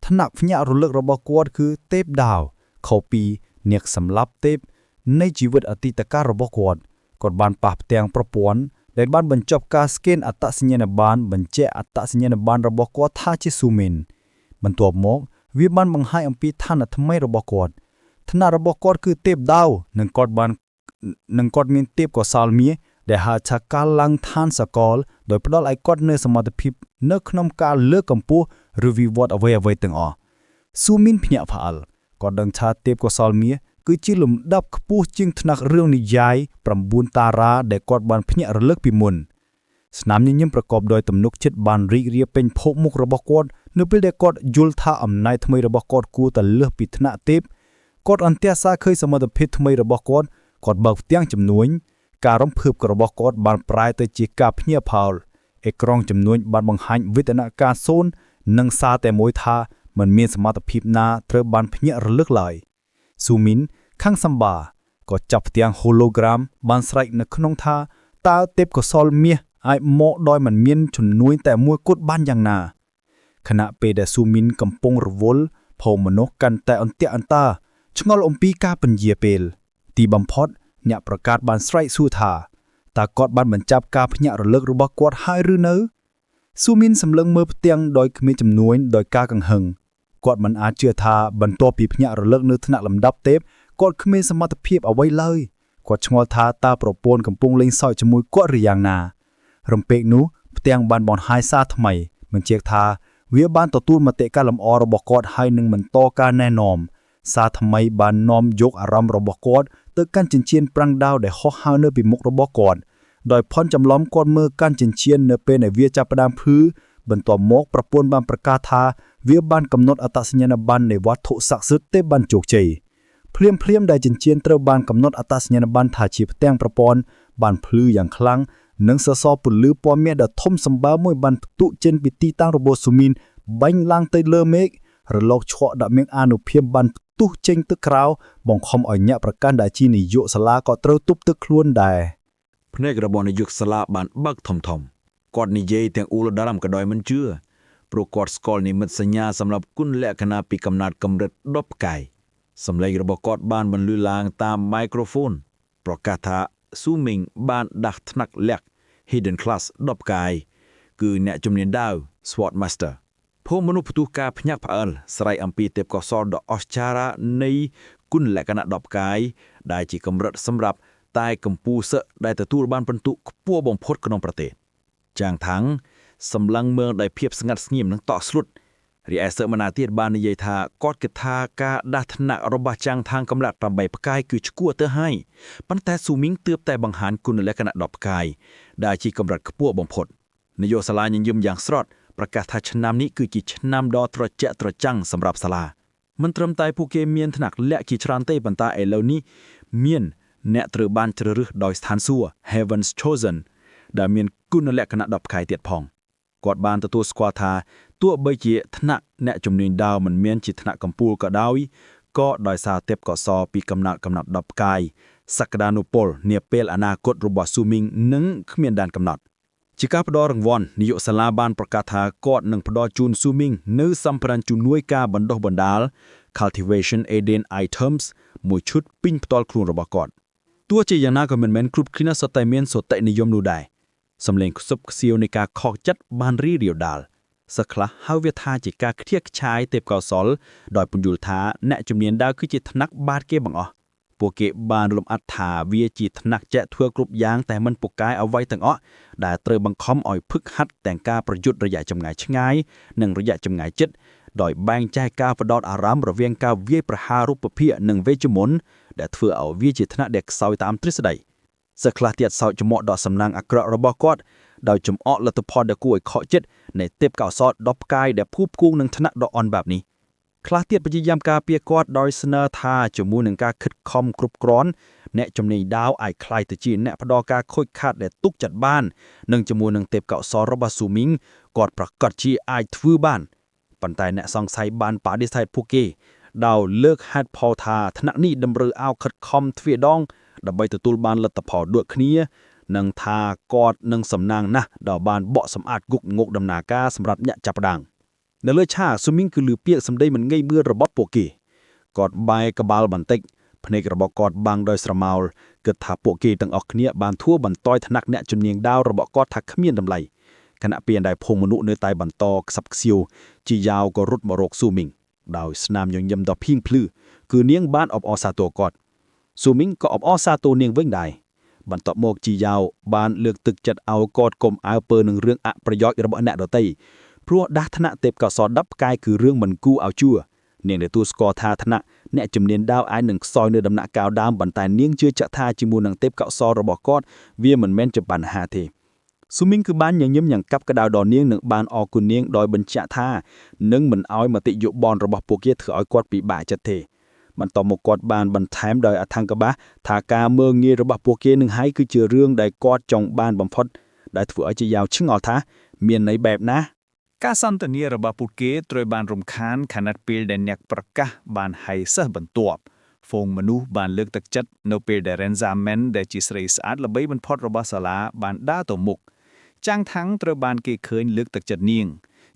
ថ្នាក់ភ្ញាក់រលឹករបស់គាត់គឺទេពដាវខុសពីអ្នកសម្លាប់ទេពនៃជីវិតអតីតកាលរបស់គាត់គាត់បានប៉ះផ្ទាំងប្រព័ន្ធដែលបានបញ្ចប់ការស្កេនអត្តសញ្ញាណប័ណ្ណបញ្ជាក់អត្តសញ្ញាណប័ណ្ណរបស់គាត់ថាជាស៊ូមីនបន្ទាប់មកវាបានបង្ហាញអំពីឋានៈថ្មីរបស់គាត់ឋានៈរបស់គាត់គឺទេពដាវនិងគាត់បាននិងគាត់មានទេពកោសលមាសដែលហៅថាការឡើងឋានសកលដោយផ្ដល់ឲ្យគាត់នូវសមត្ថភាពនៅក្នុងការលើកកម្ពស់ឬវិវត្តអ្វីៗទាំងអស់ស៊ូមីនភ្ញាក់ផ្អើលគាត់ដឹងថាទេពកោសលមាសគឺជាលំដាប់ខ្ពស់ជាងថ្នាក់រឿងនិយាយ9តារាដែលគាត់បានភ្ញាក់រលឹកពីមុនស្នាមញញឹមប្រកបដោយទំនុកចិត្តបានរីករាយពេញភោគមុខរបស់គាត់នៅពេលដែលគាត់យល់ថាអំណាចថ្មីរបស់គាត់គួរតែលើសពីថ្នាក់ទេពគាត់អន្ទះសារឃើញសមត្ថភាពថ្មីរបស់គាត់គាត់បើកផ្ទាំងចំនួនការរំភើបរបស់គាត់បានប្រែទៅជាការភ្ញាក់ផ្អើលអេក្រង់ចំនួនបានបង្ហាញវិតនការសូន្យនិងសារតែមួយថាមិនមានសមត្ថភាពណាត្រូវបានភ្ញាក់រលឹកឡើយស៊ូមីនខាងសម្បាក៏ចាប់ផ្ទាំង hologram បានស្រែកនៅក្នុងថាតើទេពកោសលមាសអាចមកដោយមិនមានជំនួយតែមួយគត់បានយ៉ាងណាខណៈពេលដែលស៊ូមីនកំពុងរវល់ភោមនុស្សកាន់តែអន្ទាក់អន្តាឆ្ងល់អំពីការពន្យាពេល ទីបំផុតអ្នកប្រកាសបានស្រែកសួរថាតើគាត់បានបញ្ចប់ការភ្ញាក់រលឹករបស់គាត់ហើយឬនៅស៊ូមីនសម្លឹងមើលផ្ទាំងដោយគ្មានជំនួយដោយការកង្ហឹងគាត់មិនអាចជឿថាបន្ទាប់ពីភ្ញាក់រលឹកនៅថ្នាក់លំដាប់ទេពគាត់គ្មានសមត្ថភាពអ្វីឡើយគាត់ឆ្ងល់ថាតើប្រពន្ធកំពុងលេងសើចជាមួយគាត់ឬយ៉ាងណា រំពេកនោះផ្ទាំងបានបង្ហាញសារថ្មីបញ្ជាក់ថាវាបានទទួលមតិការលម្អរបស់គាត់ហើយនឹងបន្តការណែនាំសារថ្មីបាននាំយកអារម្មណ៍របស់គាត់ទៅកាន់ចិញ្ចៀនប្រាំងដាវដែលហោះហើរនៅពីមុខរបស់គាត់ដោយផនចំឡំគាត់មើលកាន់ចិញ្ចៀននៅពេលដែលវាចាប់ផ្ដើមភ្លឺបន្ទាប់មកប្រពន្ធបានប្រកាសថាវាបានកំណត់អត្តសញ្ញាណប័ណ្ណនៃវត្ថុស័ក្តិសិទ្ធិទេបានជោគជ័យភ្លាមភ្លាមដែលចិញ្ចៀនត្រូវបានកំណត់អត្តសញ្ញាណប័ណ្ណថាជាផ្ទាំងប្រព័ន្ធបានភ្លឺយ៉ាងខ្លាំងនិងសសរពន្លឺពណ៌មាសដ៏ធំសម្បើមមួយបានផ្ទុះចេញពីទីតាំងរបស់ស៊ូមីនបាញ់ឡើងទៅលើមេឃរលកឆក់ដ៏មានអានុភាពបានផ្ទុះចេញទៅក្រៅបង្ខំឲ្យអ្នកប្រកាន់ដែលជានាយកសាលាក៏ត្រូវទប់ទឹកខ្លួនដែរ ភ្នែករបស់នាយកសាលាបានបើកធំធំគាត់និយាយទាំងអ៊ូលដារំក៏ដោយមិនជឿព្រោះគាត់ស្គាល់និមិត្តសញ្ញាសម្រាប់គុណលក្ខណៈពីកំណត់កម្រិត10ផ្កាយសម្លេងរបស់គាត់បានបន្លឺឡើងតាមមីក្រូហ្វូនប្រកាសថាស៊ូមីងបានដាស់ថ្នាក់លក្ខ Hidden Class 10ផ្កាយគឺអ្នកជំនាញដាវ Sword Master ភូមិមនុស្សផ្ទុះការភ្ញាក់ផ្អើលស្រ័យអំពីទេពកោសលដ៏អស្ចារ្យនៃគុណលក្ខណៈ10ផ្កាយដែលជាកម្រិតសម្រាប់តែកម្ពូលសឹកដែលទទួលបានពិន្ទុខ្ពស់បំផុតក្នុងប្រទេសចាងថាំងសម្លឹងមើលដោយភាពស្ងាត់ស្ងៀមនិងតក់ស្លុតរីឯសឹកម្នាទៀតបាននិយាយថាគាត់គិតថាការដាស់ថ្នាក់របស់ចាងថាងកម្រិត8ផ្កាយគឺឈួរទៅហើយប៉ុន្តែស៊ូមីងទើបតែបង្ហាញគុណលក្ខណៈ10ផ្កាយដែលជាកម្រិតខ្ពស់បំផុតនាយកសាលាញញឹមយ៉ាងស្រស់ប្រកាសថាឆ្នាំនេះគឺជាឆ្នាំដ៏ត្រជាក់ត្រចាំងសម្រាប់សាលាមិនត្រឹមតែពួកគេមានថ្នាក់លក្ខជាច្រើនទេប៉ុន្តែឥឡូវនេះមានអ្នកត្រូវបានជ្រើសរើសដោយស្ថានសួគ៌ Heaven's Chosen ដែលមានគុណលក្ខណៈ10ផ្កាយទៀតផងគាត់បានទទួលស្គាល់ថាទោះបីជាថ្នាក់អ្នកជំនាញដាវមិនមានជាថ្នាក់កំពូលក៏ដោយក៏ដោយសារទេពកោសលពីកំណត់កំណត់10ផ្កាយសក្តានុពលនាពេលអនាគតរបស់ស៊ូមីងនឹងគ្មានដែនកំណត់ជាការផ្ដល់រង្វាន់នាយកសាលាបានប្រកាសថាគាត់នឹងផ្ដល់ជូនស៊ូមីងនៅសម្ភារៈជំនួយការបណ្ដុះបណ្ដាល Cultivation Eden Items មួយឈុតពេញផ្ទាល់ខ្លួនរបស់គាត់ទោះជាយ៉ាងណាក៏មិនមែនគ្រប់គ្នាសុទ្ធតែមានសតិនិយមនោះដែរសំឡេងខ្សឹបខ្សៀវនៃការខកចិត្តបានរីរាវដាលសិស្សខ្លះហៅវាថាជាការខ្ជះខ្ជាយទេពកោសលដោយពន្យល់ថាអ្នកជំនាញដាវគឺជាថ្នាក់បាតគេបង្អស់ពួកគេបានលំអិតថាវាជាថ្នាក់ចែកធ្វើគ្រប់យ៉ាងតែមិនពូកែអ្វីទាំងអស់ដែលត្រូវបង្ខំឲ្យហ្វឹកហាត់ទាំងការប្រយុទ្ធរយៈចម្ងាយឆ្ងាយនិងរយៈចម្ងាយជិតដោយបែងចែកការផ្ដោតអារម្មណ៍រវាងការវាយប្រហាររូបភាពនិងវេជ្ជមន្តដែលធ្វើឲ្យវាជាថ្នាក់ដែលខ្សោយតាមទ្រឹស្ដីសិស្សខ្លះទៀតសោកចំក់ដល់សំណាងអាក្រក់របស់គាត់ដោយចំអកលទ្ធផលដ៏គួរឲ្យខកចិត្តនៃទេពកោសល10ផ្កាយដែលភូផ្គូងនឹងថ្នាក់ដ៏អន់បែបនេះខ្លះទៀតព្យាយាមការពារគាត់ដោយស្នើថាជាមួយនឹងការខិតខំគ្រប់គ្រាន់អ្នកជំនាញដាវអាចក្លាយទៅជាអ្នកផ្ដល់ការខូចខាតដែលទុកចិត្តបាននិងជាមួយនឹងទេពកោសលរបស់ស៊ូមីង គាត់ប្រកាសជាអាចធ្វើបានប៉ុន្តែអ្នកសង្ស័យបានបដិសេធពួកគេដោយលើកហេតុផលថាថ្នាក់នេះតម្រូវឲ្យខិតខំទ្វេដងដើម្បីទទួលបានលទ្ធផលដូចគ្នានិងថាគាត់នឹងសំណាងណាស់ដល់បានបកសម្អាតគុកងកដំណើរការសម្រាប់អ្នកចាប់ផ្ដើមនៅលើឆាកស៊ូមីងគឺលឺពាក្យសម្ដីមិនងាយមើលរបស់ពួកគេគាត់បែរក្បាលបន្តិចភ្នែករបស់គាត់បាំងដោយស្រមោលគិតថាពួកគេទាំងអស់គ្នាបានធួបន្ទយថ្នាក់អ្នកជំនាញដាវរបស់គាត់ថាគ្មានតម្លៃខណៈពេលដែលភងមនុស្សនៅតែបន្តខ្សឹបខ្សៀវជីយ៉ាវក៏រត់មករកស៊ូមីងដោយស្នាមញញឹមដ៏ភៀងភ្លឺគឺនាងបានអបអរសាទរគាត់ស៊ូមីងក៏អបអរសាទរនាងវិញដែរបន្ទាប់មកជីយ៉ាវបានលើកទឹកចិត្តឲ្យគាត់កុំអើពើនឹងរឿងអប្រយោជន៍របស់អ្នកដទៃព្រោះដាស់ថ្នាក់ទេពកោសល10ផ្កាយគឺរឿងមិនគួរឲ្យជឿនាងទទួលស្គាល់ថាថ្នាក់អ្នកជំនាញដាវអាចនឹងខ្សោយនៅដំណាក់កាលដើមប៉ុន្តែនាងជឿជាក់ថាជាមួយនឹងទេពកោសលរបស់គាត់វាមិនមែនជាបញ្ហាទេស៊ូមីងគឺបានញញឹមយ៉ាងកាប់ក្តៅដល់នាងនិងបានអរគុណនាងដោយបញ្ជាក់ថានឹងមិនឲ្យមតិយោបល់របស់ពួកគេធ្វើឲ្យគាត់ពិបាកចិត្តទេបន្ទាប់មកគាត់បានបន្ថែមដោយអធង្គបាសថាការមើលងាយរបស់ពួកគេនឹងហើយគឺជារឿងដែលគាត់ចង់បានបំផុតដែលធ្វើឲ្យជាយ៉ាវឆ្ងល់ថាមានន័យបែបណា ការសន្ទនារបស់ពួកគេត្រូវបានរំខានខណៈពេលដែលអ្នកប្រកាសបានហៃសិស្សបន្ទាប់ហ្វូងមនុស្សបានលើកទឹកចិត្តនៅពេលដែល Renza Men ដែលជាស្រីស្អាតល្បីបំផុតរបស់សាលាបានដើរទៅមុខចាងថាំងត្រូវបានគេឃើញលើកទឹកចិត្តនាង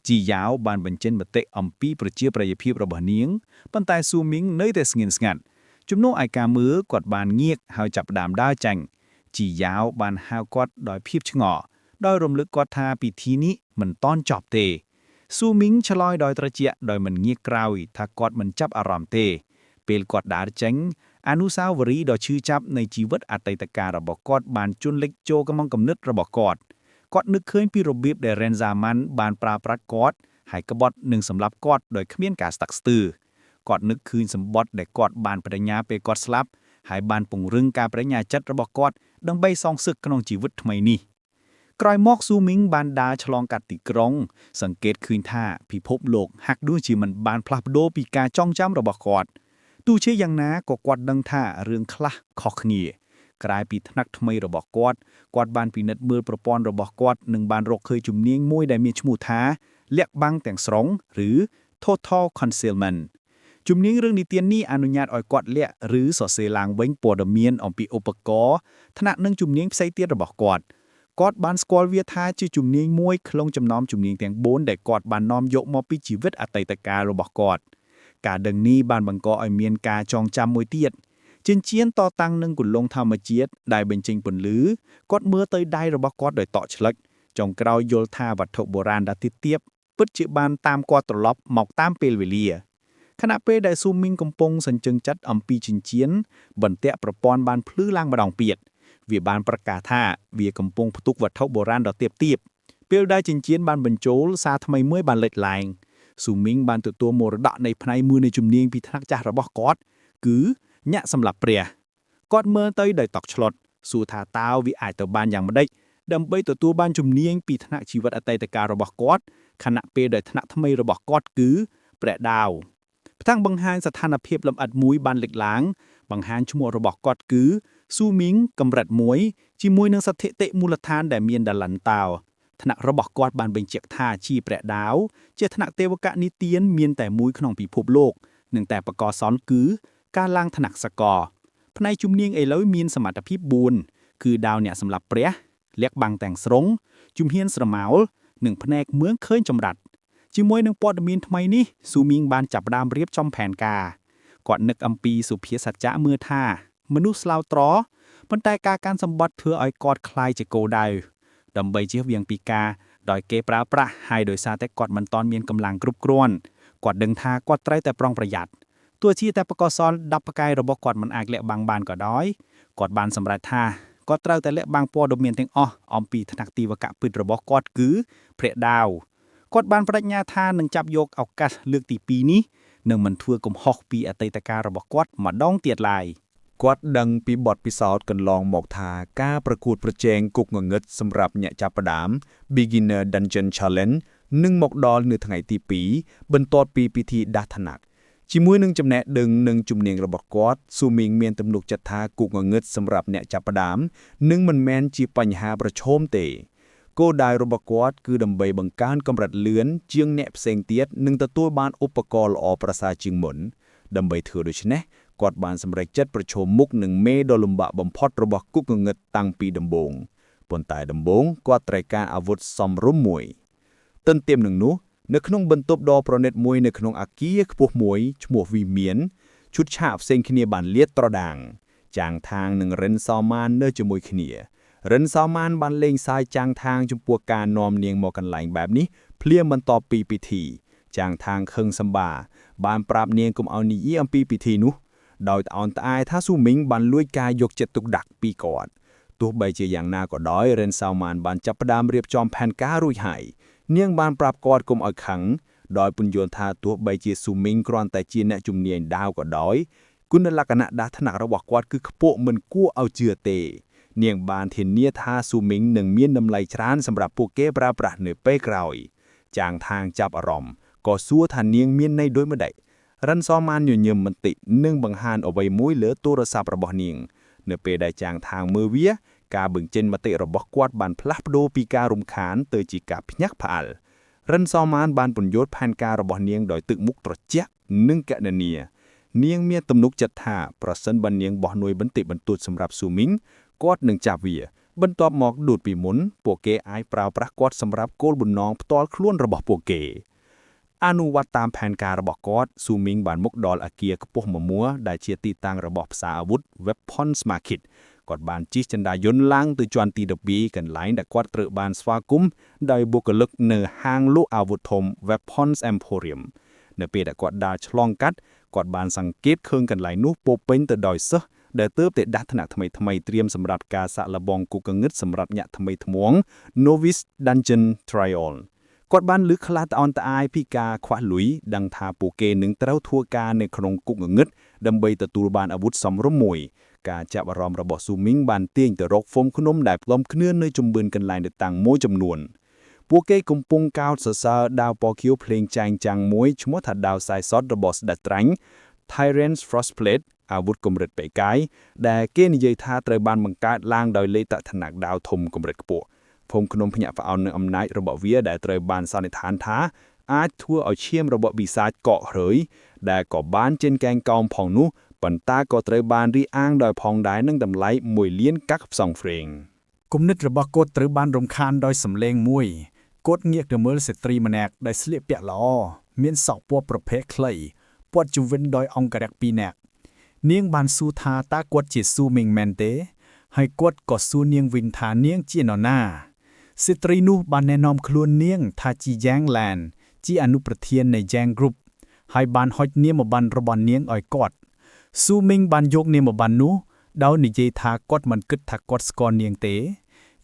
ជីយ៉ាវបានបញ្ចេញមតិអំពីប្រជាប្រិយភាពរបស់នាងប៉ុន្តែស៊ូមីងនៅតែស្ងៀមស្ងាត់ជំនួសឲ្យការមើលគាត់បានងាកហើយចាប់ផ្ដើមដើរចាញ់ជីយ៉ាវបានហៅគាត់ដោយភាពឆ្ងល់ដោយរំលឹកគាត់ថាពិធីនេះមិនតន់ចប់ទេស៊ូមីងឆ្លើយដោយត្រជាក់ដោយមិនងាកក្រោយថាគាត់មិនចាប់អារម្មណ៍ទេ ពេលគាត់ដើរចេញអនុស្សាវរីយ៍ដ៏ឈឺចាប់នៃជីវិតអតីតកាលរបស់គាត់បានជន់លិចចូលក្នុងគំនិតរបស់គាត់គាត់នឹកឃើញពីរបៀបដែល Renza Man បានប្រើប្រាស់គាត់ហើយក្បត់និងសម្លាប់គាត់ដោយគ្មានការស្ຕັកស្ទើរគាត់នឹកឃើញសម្បត្តិដែលគាត់បានបដិញ្ញាពេលគាត់ស្លាប់ហើយបានពង្រឹងការបដិញ្ញាចិត្តរបស់គាត់ដើម្បីសងសឹកក្នុងជីវិតថ្មីនេះក្រោយមកស៊ូមីងបានដើរឆ្លងកាត់ទីក្រុង សង្កេតឃើញថាពិភពលោកហាក់ដូចជាមិនបានផ្លាស់ប្ដូរពីការចងចាំរបស់គាត់ទោះជាយ៉ាងណាក៏គាត់ដឹងថារឿងខ្លះខុសគ្នាក្រៅពីថ្នាក់ថ្មីរបស់គាត់គាត់បានពិនិត្យមើលប្រព័ន្ធរបស់គាត់និងបានរកឃើញជំនាញមួយដែលមានឈ្មោះថាលាក់បាំងទាំងស្រុងឬ Total Concealment ជំនាញរឿងនិទាននេះអនុញ្ញាតឲ្យគាត់លាក់ឬសរសេរឡើងវិញព័ត៌មានអំពីឧបករណ៍ថ្នាក់និងជំនាញផ្សេងទៀតរបស់គាត់គាត់បានស្គាល់វាថាជាជំនាញមួយក្នុងចំណោមជំនាញទាំង4ដែលគាត់បាននាំយកមកពីជីវិតអតីតកាលរបស់គាត់ការដឹងនេះបានបង្កឲ្យមានការចងចាំមួយទៀតចិញ្ចៀនតតាំងនឹងគន្លងធម្មជាតិដែលបញ្ចេញពន្លឺគាត់មើលទៅដៃរបស់គាត់ដោយតក់ឆ្លឹកចុងក្រោយយល់ថាវត្ថុបុរាណដ៏ទាបពិតជាបានតាមគាត់ត្រឡប់មកតាមពេលវេលាខណៈពេលដែលស៊ូមីងកំពុងសញ្ជឹងចិត្តអំពីចិញ្ចៀនបន្ទាក់ប្រព័ន្ធបានភ្លឺឡើងម្ដងទៀតវាបានប្រកាសថាវាកំពុងផ្ទុកវត្ថុបុរាណដ៏ទាបទាបពេលដែលចិញ្ចៀនបានបញ្ចូលសារថ្មីមួយបានលេចឡើងស៊ូមីងបានទទួលមរតកនៃផ្នែកមួយនៃជំនាញពីថ្នាក់ចាស់របស់គាត់គឺញាក់សម្រាប់ព្រះគាត់មើលទៅដោយតក់ឆ្លុតសួរថាតើវាអាចទៅបានយ៉ាងម៉េចដើម្បីទទួលបានជំនាញពីថ្នាក់ជីវិតអតីតកាលរបស់គាត់ខណៈពេលដែលថ្នាក់ថ្មីរបស់គាត់គឺព្រះដាវផ្ទាំងបង្ហាញស្ថានភាពលម្អិតមួយបានលេចឡើងបង្ហាញឈ្មោះរបស់គាត់គឺស៊ូមីងកម្រិត1ជាមួយនឹងស្ថិតិមូលដ្ឋានដែលមានដលិនតោថ្នាក់របស់គាត់បានបញ្ជាក់ថាជាព្រះដាវជាថ្នាក់ទេវកនិទានមានតែមួយក្នុងពិភពលោកនិងតែបកសនគឺការឡើងថ្នាក់សកលផ្នែកជំនាញឥឡូវមានសមត្ថភាព4គឺដាវអ្នកសម្លាប់ព្រះលាក់បាំងទាំងស្រុងជំហានស្រមោលនិងផ្នែកមើងឃើញចម្រាត់ជាមួយនឹងព័ត៌មានថ្មីនេះស៊ូមីងបានចាប់ផ្ដើមរៀបចំផែនការគាត់នឹកអំពីសុភាសច្ចៈមើលថាមនុស្សស្លូតត្រប៉ុន្តែការកាន់សម្បត្តិធ្វើឲ្យគាត់คล้ายជាគោដៅដើម្បីជៀសវាងពីការដោយគេប្រើប្រាស់ហើយដោយសារតែគាត់មិនទាន់មានកម្លាំងគ្រប់គ្រាន់គាត់ដឹងថាគាត់ត្រូវតែប្រុងប្រយ័ត្នទោះជាតែបកសល10ផ្កាយរបស់គាត់មិនអាចលាក់បាំងបានក៏ដោយគាត់បានសម្រេចថាគាត់ត្រូវតែលាក់បាំងព័ត៌មានទាំងអស់អំពីថ្នាក់ទីវកៈពិតរបស់គាត់គឺព្រះដាវគាត់បានបដិញ្ញាថានឹងចាប់យកឱកាសលើកទី2នេះនឹងមិនធ្វើកំហុសពីអតីតកាលរបស់គាត់ម្ដងទៀតឡើយ គាត់ដឹងពីបទពិសោធន៍កន្លងមកថាការប្រកួតប្រជែងគុកងងឹតសម្រាប់អ្នកចាប់ផ្ដើម Beginner Dungeon Challenge នឹងមកដល់នៅថ្ងៃទី2បន្ទាប់ពីពិធីដាស់ថ្នាក់ជាមួយនឹងចំណេះដឹងនិងជំនាញរបស់គាត់ស៊ូមីងមានទំនុកចិត្តថាគុកងងឹតសម្រាប់អ្នកចាប់ផ្ដើមនឹងមិនមែនជាបញ្ហាប្រឈមទេ គោលដៅរបស់គាត់គឺដើម្បីបង្កើនកម្រិតលឿនជាងអ្នកផ្សេងទៀតនិងទទួលបានឧបករណ៍ល្អប្រសើរជាងមុនដើម្បីធ្វើដូច្នេះគាត់បានសម្រេចចិត្តប្រឈមមុខនឹងមេដ៏លំបាកបំផុតរបស់គុកងងឹតតាំងពីដំបូងប៉ុន្តែដំបូងគាត់ត្រូវការអាវុធសមរម្យមួយទន្ទឹមនឹងនោះនៅក្នុងបន្ទប់ដ៏ប្រណិតមួយនៅក្នុងអគារខ្ពស់មួយឈ្មោះវិមានឈុតឆាកផ្សេងគ្នាបានលាតត្រដាង ចាងថាងនិងរិនសោម៉ាននៅជាមួយគ្នា រិនសោម៉ានបានលេងសើចចាងថាងចំពោះការនាំនាងមកកន្លែងបែបនេះភ្លាមបន្ទាប់ពីពិធី ចាងថាងខឹងសម្បាបានប្រាប់នាងកុំឲ្យនិយាយអំពីពិធីនោះដោយត្អូញត្អែថាស៊ូមីងបានលួចការយកចិត្តទុកដាក់ពីគាត់ទោះបីជាយ៉ាងណាក៏ដោយរិនសោម៉ានបានចាប់ផ្ដើមរៀបចំផែនការរួចហើយនាងបានប្រាប់គាត់កុំឲ្យខឹងដោយពន្យល់ថាទោះបីជាស៊ូមីងគ្រាន់តែជាអ្នកជំនាញដាវក៏ដោយគុណលក្ខណៈដាស់ថ្នាក់របស់គាត់គឺខ្ពស់មិនគួរឲ្យជឿទេ នាងបានធានាថាស៊ូមីងនឹងមានតម្លៃច្រើនសម្រាប់ពួកគេប្រើប្រាស់នៅពេលក្រោយ ចាងថាងចាប់អារម្មណ៍ក៏សួរថានាងមានន័យដូចម្តេចរិនសម៉ានញញឹមបន្តិចនិងបង្ហាញអ្វីមួយលើទូរស័ព្ទរបស់នាង នៅពេលដែលចាងថាងមើលវា ការបញ្ចេញមតិរបស់គាត់បានផ្លាស់ប្ដូរពីការរំខានទៅជាការភ្ញាក់ផ្អើលរិនសម៉ានបានពន្យល់ផែនការរបស់នាងដោយទឹកមុខត្រជាក់និងកណនា នាងមានទំនុកចិត្តថាប្រសិនបើនាងបោះនួយបន្តិចបន្តួចសម្រាប់ស៊ូមីងគាត់នឹងចាប់វា បន្ទាប់មកដូចពីមុនពួកគេអាចប្រើប្រាស់គាត់សម្រាប់គោលបំណងផ្ទាល់ខ្លួនរបស់ពួកគេ អនុវត្តតាមផែនការរបស់គាត់ស៊ូមីងបានមកដល់អគារខ្ពស់មមួលដែលជាទីតាំងរបស់ផ្សារអាវុធ Weapons Market គាត់បានជិះចិន្តាយន្តឡើងទៅជាន់ទី12កន្លែងដែលគាត់ត្រូវបានស្វាគមន៍ដោយបុគ្គលិកនៅហាងលក់អាវុធធំ Weapons Emporium នៅពេលដែលគាត់ដើរឆ្លងកាត់គាត់បានសង្កេតឃើញកន្លែងនោះពោរពេញទៅដោយសិស្សដែលទើបតែដាស់ថ្នាក់ថ្មីថ្មីត្រៀមសម្រាប់ការសាកល្បងគុកងឹតសម្រាប់ញាក់ថ្មីថ្មោង Novice Dungeon Trial គាត់បានលើកខ្លះត្អូនត្អែពីការខ្វះលុយដឹងថាពួកគេនឹងត្រូវធ្វើការនៅក្នុងគុកងងឹតដើម្បីទទួលបានអាវុធសមរម្យមួយ ការចាប់អារម្មណ៍របស់ស៊ូមីងបានទាញទៅរកហ្វុំភ្នំដែលផ្លុំគ្នានៅជំបឿនកន្លែងដែលតាំងមួយចំនួន ពួកគេកំពុងកោតសរសើរដាវពណ៌ខៀវភ្លេងចែងចាំងមួយឈ្មោះថាដាវខ្សែសតរបស់ស្ដេចត្រាញ់ Tyrant's Frostblade អាវុធកម្រិតបេកាយដែលគេនិយាយថាត្រូវបានបង្កើតឡើងដោយលេខតថ្នាក់ដាវធំកម្រិតខ្ពស់ភូមិភ្នំភ្ញាក់ផ្អើលនឹងអំណាចរបស់វាដែលត្រូវបានសន្និដ្ឋានថាអាចធ្វើឲ្យឈាមរបស់បិសាចកករើយដែលក៏បានចេញកែងកោមផងនោះប៉ុន្តែក៏ត្រូវបានរីអាងដោយផងដែរនឹងតម្លៃ1លានកាក់ផ្សងហ្វ្រេង គំនិតរបស់គាត់ត្រូវបានរំខានដោយសម្លេងមួយគាត់ងាកទៅមើលស្ត្រីម្នាក់ដែលស្លៀកពាក់ល្អមានសក់ពណ៌ប្រភេទខ្លីព័ទ្ធជុំវិញដោយអង្គរក្សពីរនាក់នាងបានសួរថាតើគាត់ជាស៊ូមីងមែនទេ ហើយគាត់ក៏សួរនាងវិញថានាងជានរណាស្ត្រីនោះបានណែនាំខ្លួននាងថាជាយ៉ាងឡាន ជាអនុប្រធាននៃ Yang Group ហើយបានហុចនាមប័ណ្ណរបស់នាងឲ្យគាត់ស៊ូមីងបានយកនាមប័ណ្ណនោះដោយនិយាយថាគាត់មិនគិតថាគាត់ស្គាល់នាងទេ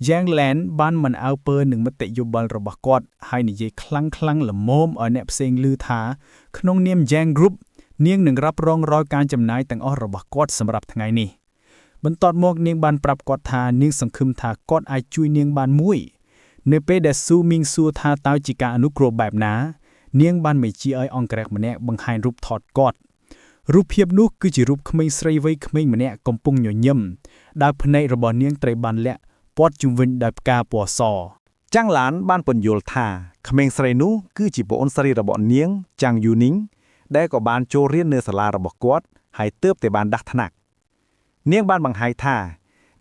យ៉ាងឡែនបានមិនអើពើនឹងមតិយោបល់របស់គាត់ហើយនិយាយខ្លាំងខ្លាំងល្មមឲ្យអ្នកផ្សេងឮថាក្នុងនាម Yang Group នាងនឹងរ៉ាប់រងរាល់ការចំណាយទាំងអស់របស់គាត់សម្រាប់ថ្ងៃនេះបន្ទាប់មកនាងបានប្រាប់គាត់ថានាងសង្ឃឹមថាគាត់អាចជួយនាងបានមួយ នៅពេលដែលស៊ូមីងសួរថាតើជាការអនុគ្រោះបែបណា នាងបានបញ្ជាឲ្យអង្គរក្សម្នាក់បង្ហាញរូបថតគាត់រូបភាពនោះគឺជារូបក្មេងស្រីវ័យក្មេងម្នាក់កំពុងញញឹមដែលភ្នែករបស់នាងត្រូវបានលាក់ព័ទ្ធជុំវិញដោយផ្កាពណ៌ស ចាំងឡានបានពន្យល់ថាក្មេងស្រីនោះគឺជាប្អូនស្រីរបស់នាងចាំងយូនីងដែលក៏បានចូលរៀននៅសាលារបស់គាត់ហើយទើបតែបានដាស់ថ្នាក់នាងបានបង្ហាញថា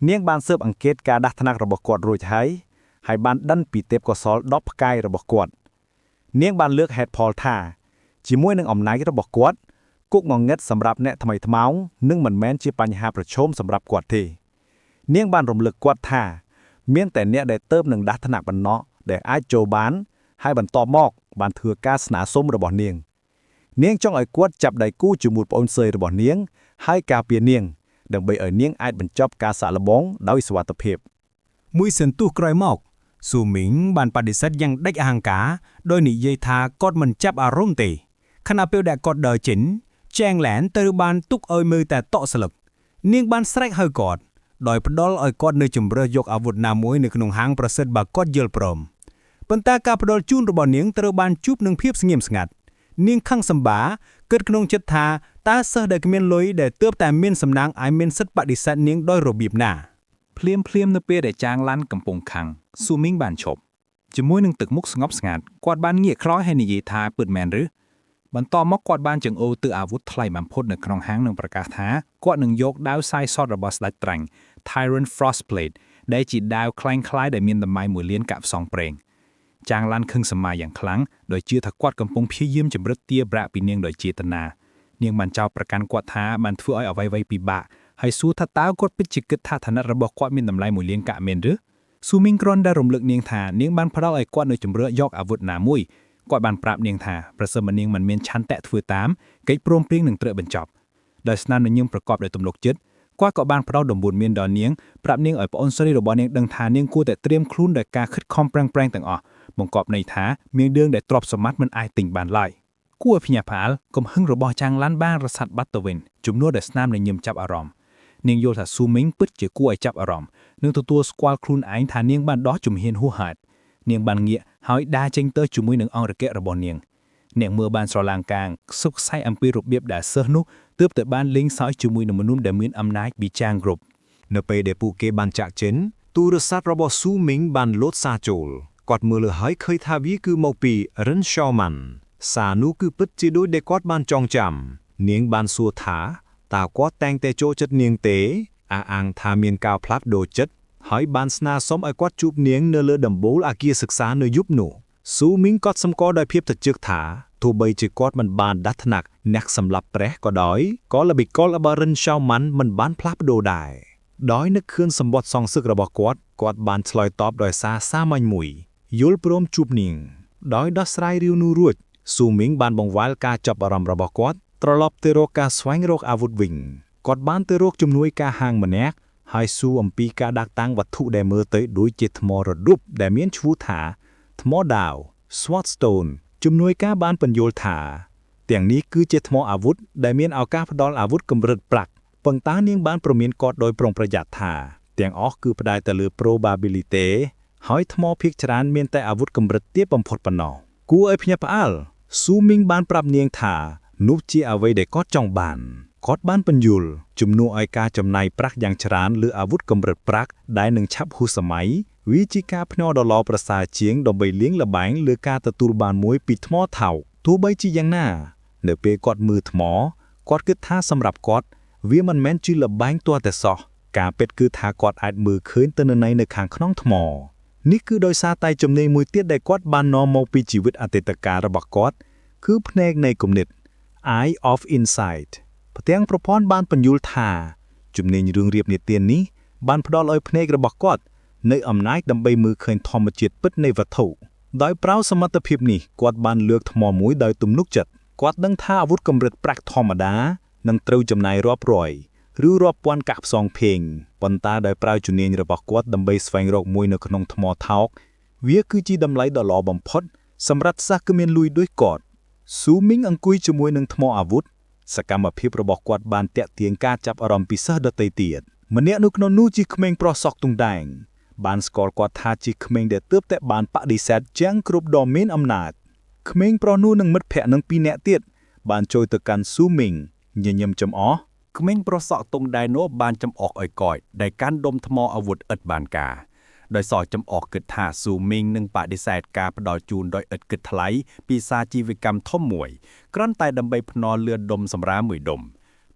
នាងបានស៊ើបអង្កេតការដាស់ថ្នាក់របស់គាត់រួចហើយហើយបានដឹងពីទេពកោសល10ផ្កាយរបស់គាត់នាងបានលើកហេតុផលថាជាមួយនឹងអំណាចរបស់គាត់គុកងងឹតសម្រាប់អ្នកថ្មីថ្មោងនឹងមិនមែនជាបញ្ហាប្រឈមសម្រាប់គាត់ទេនាងបានរំលឹកគាត់ថា មានតែអ្នកដែលទៅនឹងដាស់ថ្នាក់ប៉ុណ្ណោះដែលអាចចូលបាន ហើយបន្ទាប់មកបានធ្វើការស្នើសុំរបស់នាង នាងចង់ឲ្យគាត់ចាប់ដៃគូជាមួយប្អូនស្រីរបស់នាង ហើយការពារនាង ដើម្បីឲ្យនាងអាចបញ្ចប់ការសាកល្បងដោយសុវត្ថិភាព មួយសន្ទុះក្រោយមកស៊ូមីងបានបដិសេធយ៉ាងដាច់អហង្ការដោយនិយាយថាគាត់មិនចាប់អារម្មណ៍ទេខណៈពេលដែលគាត់ដើរចេញចែងឡានត្រូវបានទុកឲ្យមើលតែតក់ស្លឹកនាងបានស្រែកហៅគាត់ដោយផ្ដល់ឲ្យគាត់នៅជំរើសយកអាវុធណាមួយនៅក្នុងហាងប្រសិទ្ធបើគាត់យល់ព្រមប៉ុន្តែការផ្ដល់ជូនរបស់នាងត្រូវបានជួបនឹងភាពស្ងៀមស្ងាត់នាងខឹងសម្បាគិតក្នុងចិត្តថាតើសិស្សដែលគ្មានលុយដែលទើបតែមានសំណាងអាចមានសិទ្ធិបដិសេធនាងដោយរបៀបណា ភ្លាមភ្លាមនៅពេលដែលចាងឡាន់កំពុងខឹង ស៊ូមីងបានឈប់ជាមួយនឹងទឹកមុខស្ងប់ស្ងាត់គាត់បានងាកក្រោយហើយនិយាយថាពិតមែនឬបន្ទាប់មកគាត់បានចង្អុលទិអាវុធថ្លៃបំផុតនៅក្នុងហាងនិងប្រកាសថាគាត់នឹងយកដាវសាយសតរបស់ស្ដេចត្រាញ់ Tyrant Frostblade ដែលជាដាវក្លែងក្លាយដែលមានតម្លៃ1លានកាក់ផ្សងព្រេងចាងឡានខឹងសម្មាយ៉ាងខ្លាំងដោយជឿថាគាត់កំពុងព្យាយាមជំរិតទារប្រាក់ពីនាងដោយចេតនានាងបានចោទប្រកាន់គាត់ថាបានធ្វើឲ្យអ្វីៗពិបាកហើយសួរថាតើគាត់ពិតជាគិតថាឋានៈរបស់គាត់មានតម្លៃ1លានកាក់មែនឬស៊ូមីងគ្រាន់តែរំលឹកនាងថានាងបានផ្ដល់ឲ្យគាត់នូវជម្រើសយកអាវុធណាមួយគាត់បានប្រាប់នាងថាប្រសិនបើនាងមិនមានឆន្ទៈធ្វើតាមកិច្ចព្រមព្រៀងនឹងត្រូវបញ្ចប់ដោយស្នាមញញឹមប្រកបដោយទំនុកចិត្តគាត់ក៏បានផ្ដល់ដំបូន្មានដល់នាងប្រាប់នាងឲ្យប្អូនស្រីរបស់នាងដឹងថានាងគួរតែត្រៀមខ្លួនដោយការខិតខំប្រឹងប្រែងទាំងអស់បង្កប់ន័យថាមានរឿងដែលទ្រព្យសម្បត្តិមិនអាចទិញបានឡើយគួរឲ្យភ្ញាក់ផ្អើលកំហឹងរបស់ចាងឡានបានរសាត់បាត់ទៅវិញជំនួសដោយស្នាមញញឹមចាប់អារម្មណ៍នាងយល់ថាស៊ូមីងពិតជាគួរឲ្យចាប់អារម្មណ៍និងទទួលស្គាល់ខ្លួនឯងថានាងបានដោះជំហានហួសហេតុនាងបានងាកហើយដើរចេញទៅជាមួយនឹងអង្គរក្សរបស់នាងអ្នកមើលបានស្រឡាងកាងសុខសៃអំពីរបៀបដែលសិស្សនោះទើបតែបានលេងសើចជាមួយនឹងមនុស្សដែលមានអំណាចពីចាងគ្រប់ នៅពេលដែលពួកគេបានចាក់ចេញទូរស័ព្ទរបស់ស៊ូមីងបានលោតសារចូលគាត់មើលលើហើយឃើញថាវាគឺមកពីរិន ឆោម៉ាន់សារនោះគឺពិតជាដូចដែលគាត់បានចងចាំនាងបានសួរថាតើគាត់តែងតែចូលចិត្តនាងទេអះអាងថាមានការផ្លាស់ប្ដូរចិត្តហើយបានស្នើសុំឲ្យគាត់ជួបនាងនៅលើដំបូលអគារសិក្សានៅយប់នោះស៊ូមីងគាត់សម្គាល់ដោយភាពត្រចៀកថាទោះបីជាគាត់មិនបានដាស់ថ្នាក់អ្នកសម្លាប់ព្រះក៏ដោយក៏ល្បិចកលរបស់រិនឆោម៉ាន់មិនបានផ្លាស់ប្ដូរដែរដោយនឹកឃើញសម្បត្តិសងសឹករបស់គាត់គាត់បានឆ្លើយតបដោយសារសាមញ្ញមួយយល់ព្រមជួបនាងដោយដោះស្រាយរឿងនោះរួចស៊ូមីងបានបង្វែរការចាប់អារម្មណ៍របស់គាត់ត្រឡប់ទៅរកការស្វែងរកអាវុធវិញគាត់បានទៅរកជំនួយការហាងម្នាក់ហើយសួរអំពីការដាក់តាំងវត្ថុដែលមើលទៅដូចជាថ្មរដុបដែលមានឈ្មោះថាថ្មដាវ Sword Stone ជំនួយការបានពន្យល់ថាទាំងនេះគឺជាថ្មអាវុធដែលមានឱកាសផ្ដល់អាវុធកម្រិតប្រាក់ប៉ុន្តែនាងបានព្រមានគាត់ដោយប្រុងប្រយ័ត្នថាទាំងអស់គឺផ្ដោតទៅលើ probability ហើយថ្មភាគច្រើនមានតែអាវុធកម្រិតទាបបំផុតប៉ុណ្ណោះគួរឲ្យភ្ញាក់ផ្អើលស៊ូមីងបានប្រាប់នាងថានោះជាអ្វីដែលគាត់ចង់បានគាត់បានពន្យល់ជំនួសឲ្យការចំណាយប្រាក់យ៉ាងច្រើនលើអាវុធកម្រិតប្រាក់ដែលនឹងឆាប់ហួសសម័យវាជាការភ្នាល់ដ៏ល្អប្រសើរជាងដើម្បីលាងល្បែងលើការទទួលបានមួយពីថ្មថោកទោះបីជាយ៉ាងណានៅពេលគាត់មើលថ្មគាត់គិតថាសម្រាប់គាត់វាមិនមែនជាល្បែងទាល់តែសោះការពិតគឺថាគាត់អាចមើលឃើញទិន្នន័យនៅខាងក្នុងថ្មនេះគឺដោយសារតែជំនាញមួយទៀតដែលគាត់បាននាំមកពីជីវិតអតីតកាលរបស់គាត់គឺភ្នែកនៃគំនិត Eye of Insight ផ្ទាំងប្រព័ន្ធបានពន្យល់ថាជំនាញរឿងរៀបនិទាននេះបានផ្ដល់ឲ្យភ្នែករបស់គាត់នៅអំណាចដើម្បីមើលឃើញធម្មជាតិពិតនៃវត្ថុដោយប្រើសមត្ថភាពនេះគាត់បានលើកថ្មមួយដោយទំនុកចិត្តគាត់ដឹងថាអាវុធកម្រិតប្រាក់ធម្មតានឹងត្រូវចំណាយរាប់រយឬរាប់ពាន់កាក់ផ្សងភេងប៉ុន្តែដោយប្រើជំនាញរបស់គាត់ដើម្បីស្វែងរកមួយនៅក្នុងថ្មថោកវាគឺជាតម្លៃដ៏ល្អបំផុតសម្រាប់សិស្សគឺមានលុយដូចគាត់ស៊ូមីងអង្គុយជាមួយនឹងថ្មអាវុធសកម្មភាពរបស់គាត់បានតាក់ទាញការចាប់អារម្មណ៍ពីសិស្សដទៃទៀតម្នាក់នៅក្នុងនោះជាក្មេងប្រុសសក់ទងដែងបានស្គាល់គាត់ថាជាក្មេងដែលទើបតែបានបដិសេធជាងគ្រប់ដ៏មានអំណាចក្មេងប្រុសនោះនិងមិត្តភ័ក្តិនឹងពីរនាក់ទៀតបានចូលទៅកាន់ស៊ូមីងញញឹមចំអស់ ក្មេងប្រុសសក់ទងដែរនោះបានចំអកឲ្យកយដែលកាន់ដុំថ្មអាវុធឥតបានការដោយសរចំអកគិតថាស៊ូមីងនឹងបដិសេធការផ្ដល់ជូនដោយឥតគិតថ្លៃពីសាជីវកម្មធំមួយគ្រាន់តែដើម្បីភ្នាល់លឿនដុំសម្រាមមួយដុំ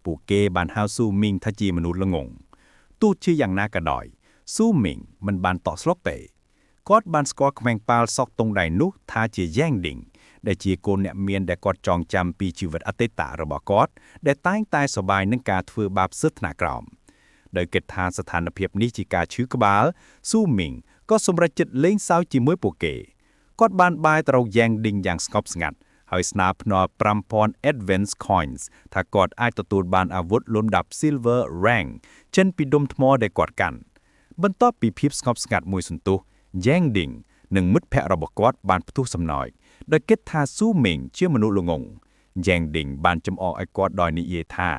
ពួកគេបានហៅស៊ូមីងថាជាមនុស្សល្ងងទោះជាយ៉ាងណាក៏ដោយស៊ូមីងមិនបានតក់ស្លុកទេគាត់បានស្គាល់ក្មេងប៉ាល់សក់ទងដៃនោះថាជាយ៉ាងឌីងដែលជាកូនអ្នកមានដែលគាត់ចងចាំពីជីវិតអតីតរបស់គាត់ដែលតែងតែសប្បាយនឹងការធ្វើបាបសិទ្ធិថ្នាក់ក្រោមដោយគិតថាស្ថានភាពនេះជាការឈឺក្បាលស៊ូមីងក៏សម្រេចចិត្តលេងសើចជាមួយពួកគេគាត់បានបាយទៅរកយ៉ាងឌីងយ៉ាងស្ងប់ស្ងាត់ហើយស្នើភ្នាល់5000 advance coins ថាគាត់អាចទទួលបានអាវុធលំដាប់ silver rank ចេញពីដុំថ្មដែលគាត់កាន់បន្ទាប់ពីភាពស្ងប់ស្ងាត់មួយសន្ទុះយ៉ាងឌីងនិងមិត្តភ័ក្តិរបស់គាត់បានផ្ទុះសំណើចដោយគិតថាស៊ូមីងជាមនុស្សល្ងងយ៉ាងឌីងបានចំអកឲ្យគាត់ដោយនិយាយថា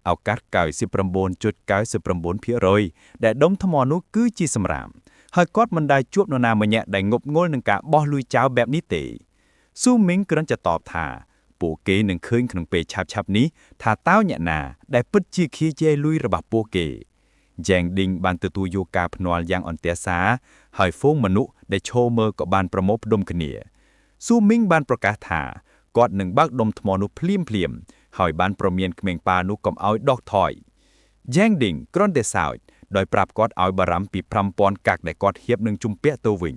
ឱកាស99.99%ដែលដុំថ្មនោះគឺជាសម្រាមហើយគាត់មិនដែលជួបនរណាម្នាក់ដែលងប់ងល់នឹងការបោះលុយចោលបែបនេះទេស៊ូមីងគ្រាន់តែតបថាពួកគេនឹងឃើញក្នុងពេលឆាប់ៗនេះថាតើអ្នកណាដែលពិតជាខៀជែលុយរបស់ពួកគេ យ៉ែងឌីងបានទទួលយកការភ្នាល់យ៉ាងអន្ទះសារហើយហ្វូងមនុស្សដែលឈរមើលក៏បានប្រមូលផ្ដុំគ្នាស៊ូមីងបានប្រកាសថាគាត់នឹងបើកដុំថ្មនោះភ្លាមភ្លាមៗហើយបានប្រមានក្មេងប៉ានោះកុំឲ្យដកថយយ៉ែងឌីងគ្រាន់តែសើចដោយប្រាប់គាត់ឲ្យបារម្ភពី5000កាក់ដែលគាត់ហៀបនឹងជំពាក់ទៅវិញ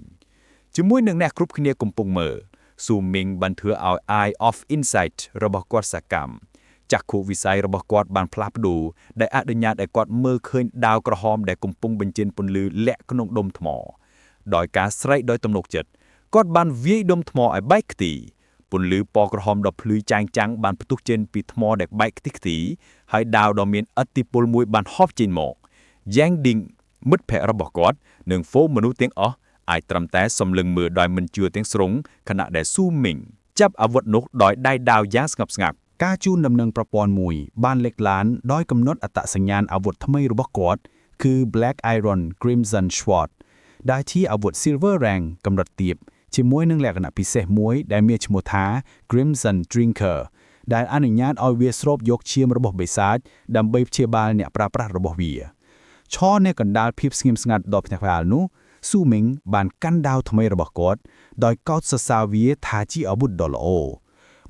ជាមួយនឹងអ្នកគ្រប់គ្នាកំពុងមើលស៊ូមីងបានធ្វើឲ្យ Eye of Insight របស់គាត់សកម្មចក្ខុវិស័យរបស់គាត់បានផ្លាស់ប្ដូរដែលអនុញ្ញាតឲ្យគាត់មើលឃើញដាវក្រហមដែលកំពុងបញ្ចេញពន្លឺលាក់ក្នុងដុំថ្មដោយការស្រែកដោយទំនុកចិត្តគាត់បានវាយដុំថ្មឲ្យបែកខ្ទីពន្លឺពណ៌ក្រហមដ៏ភ្លឺចាងចាំងបានផ្ទុះចេញពីថ្មដែលបែកខ្ទិះខ្ទីហើយដាវដ៏មានឥទ្ធិពលមួយបានហប់ចេញមកយ៉ាងឌីងមិត្តភ័ក្តិរបស់គាត់និងហ្វូងមនុស្សទាំងអស់អាចត្រឹមតែសម្លឹងមើលដោយមិនជឿទាំងស្រុងខណៈដែលស៊ូមីងចាប់អាវុធនោះដោយដៃដាវយ៉ាងស្ងប់ស្ងាត់ ការជូនដំណឹងប្រព័ន្ធមួយបានលេចឡានដោយកំណត់អត្តសញ្ញាណអាវុធថ្មីរបស់គាត់គឺ Black Iron Crimson Sword ដែលជាអាវុធ Silver Rank កម្រិតទាបជាមួយនឹងលក្ខណៈពិសេសមួយដែលមានឈ្មោះថា Crimson Drinker ដែលអនុញ្ញាតឲ្យវាស្រូបយកឈាមរបស់បិសាចដើម្បីព្យាបាលអ្នកប្រើប្រាស់របស់វាឈរនៅកណ្ដាលភាពស្ងៀមស្ងាត់ដ៏ភ្ញាក់ផ្អើលនោះស៊ូមីងបានកាន់ដាវថ្មីរបស់គាត់ដោយកោតសរសើរវាថាជាអាវុធដ៏ល្អ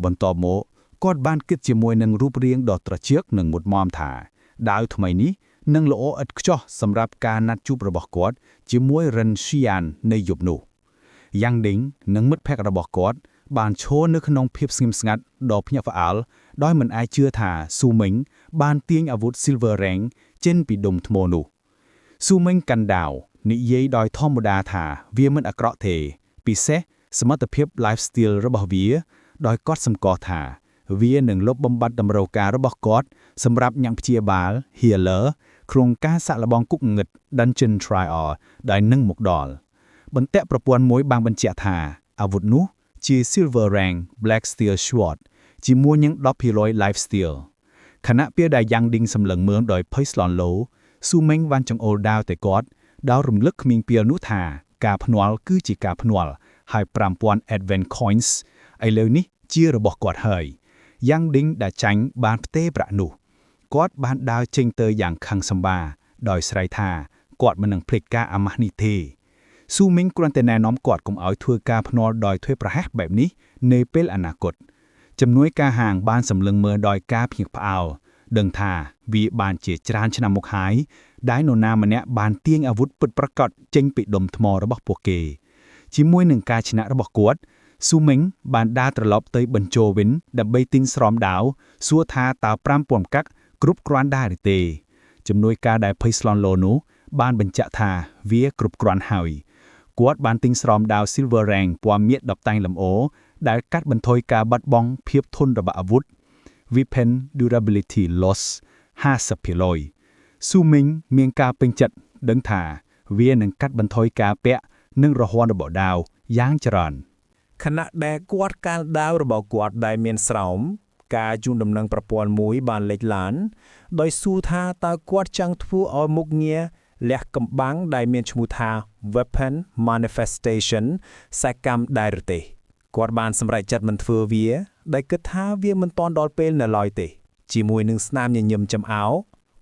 បន្ទាប់មកគាត់បានគិតជាមួយនឹងរូបរាងដ៏ត្រចៀកនិងមុតមមថាដាវថ្មីនេះនឹងល្អឥតខ្ចោះសម្រាប់ការណាត់ជួបរបស់គាត់ជាមួយរិនឈីអាននៅយប់នោះយ៉ាងឌីងនិងមិត្តភក្តិរបស់គាត់បានឈរនៅក្នុងភាពស្ងៀមស្ងាត់ដ៏ភ្ញាក់ផ្អើលដោយមិនអាចជឿថាស៊ូមីងបានទាញអាវុធ Silver Rank ចេញពីដុំថ្មនោះស៊ូមីងកាន់ដាវនិយាយដោយធម្មតាថាវាមិនអាក្រក់ទេពិសេសសមត្ថភាព lifesteal របស់វា ដោយកត់សម្គាល់ថាវានឹងលុបបំបាត់តម្រូវការរបស់គាត់សម្រាប់ញ៉ាំព្យាបាល healer ក្នុងការសាក់លបងគុកងឹត Dungeon Trial ដែលនឹងមកដល់បន្ទាក់ប្រព័ន្ធមួយបានបញ្ជាក់ថាអាវុធនោះជា Silver Rank Black Steel Sword ជាមួយនឹង10% Life Steal ខណៈពេលដែលយ៉ាងឌីងសម្លឹងមើលដោយភ័យស្លន់លោស៊ូមេងបានចង្អុលដាវតែគាត់ដោយរំលឹកគ្មានពីលនោះថាការភ្នាល់គឺជាការភ្នាល់ហើយ5000 Advent Coins ឥឡូវនេះជារបស់គាត់ហើយយ៉ាងឌីងដែលចាញ់បានផ្ទេរប្រាក់នោះគាត់បានដើរចេញទៅយ៉ាងខឹងសម្បាដោយស្រែកថាគាត់មិននឹងភ្លេចការអាម៉ាស់នេះទេស៊ូមីងគ្រាន់តែណែនាំគាត់កុំឲ្យធ្វើការភ្នាល់ដោយធ្វើប្រហែសបែបនេះនៅពេលអនាគតជំនួយការហាងបានសម្លឹងមើលដោយការភ្ញាក់ផ្អើលដឹងថាវាបានជាច្រើនឆ្នាំមកហើយដែលនរណាម្នាក់បានទាញអាវុធពិតប្រាកដចេញពីដុំថ្មរបស់ពួកគេជាមួយនឹងការឈ្នះរបស់គាត់ស៊ូមីងបានដើរត្រឡប់ទៅបញ្ជោវិញដើម្បីទិញស្រោមដាវសួរថាតើ5000កាក់គ្រប់គ្រាន់ដែរឬទេជំនួយការដែលភ័យស្លន់លោនោះបានបញ្ជាក់ថាវាគ្រប់គ្រាន់ហើយគាត់បានទិញស្រោមដាវ Silver Rank ពណ៌មាសដបតែងលម្អដែលកាត់បន្ថយការបាត់បង់ភាពធន់របស់អាវុធ Weapon Durability Loss 50%ស៊ូមីងមានការពេញចិត្តដឹងថាវានឹងកាត់បន្ថយការពាក់និងរហ័នរបស់ដាវយ៉ាងច្រើន ខណៈដែលគាត់កាលដាវរបស់គាត់ដែលមានស្រោមការជូនដំណឹងប្រព័ន្ធមួយបានលេចឡានដោយសួរថាតើគាត់ចង់ធ្វើឲ្យមុខងារលះកំបាំងដែលមានឈ្មោះថា Weapon Manifestation សកម្មដែរឬទេគាត់បានសម្រេចចិត្តមិនធ្វើវាដែលគិតថាវាមិនទាន់ដល់ពេលនៅឡើយទេជាមួយនឹងស្នាមញញឹមចំអោ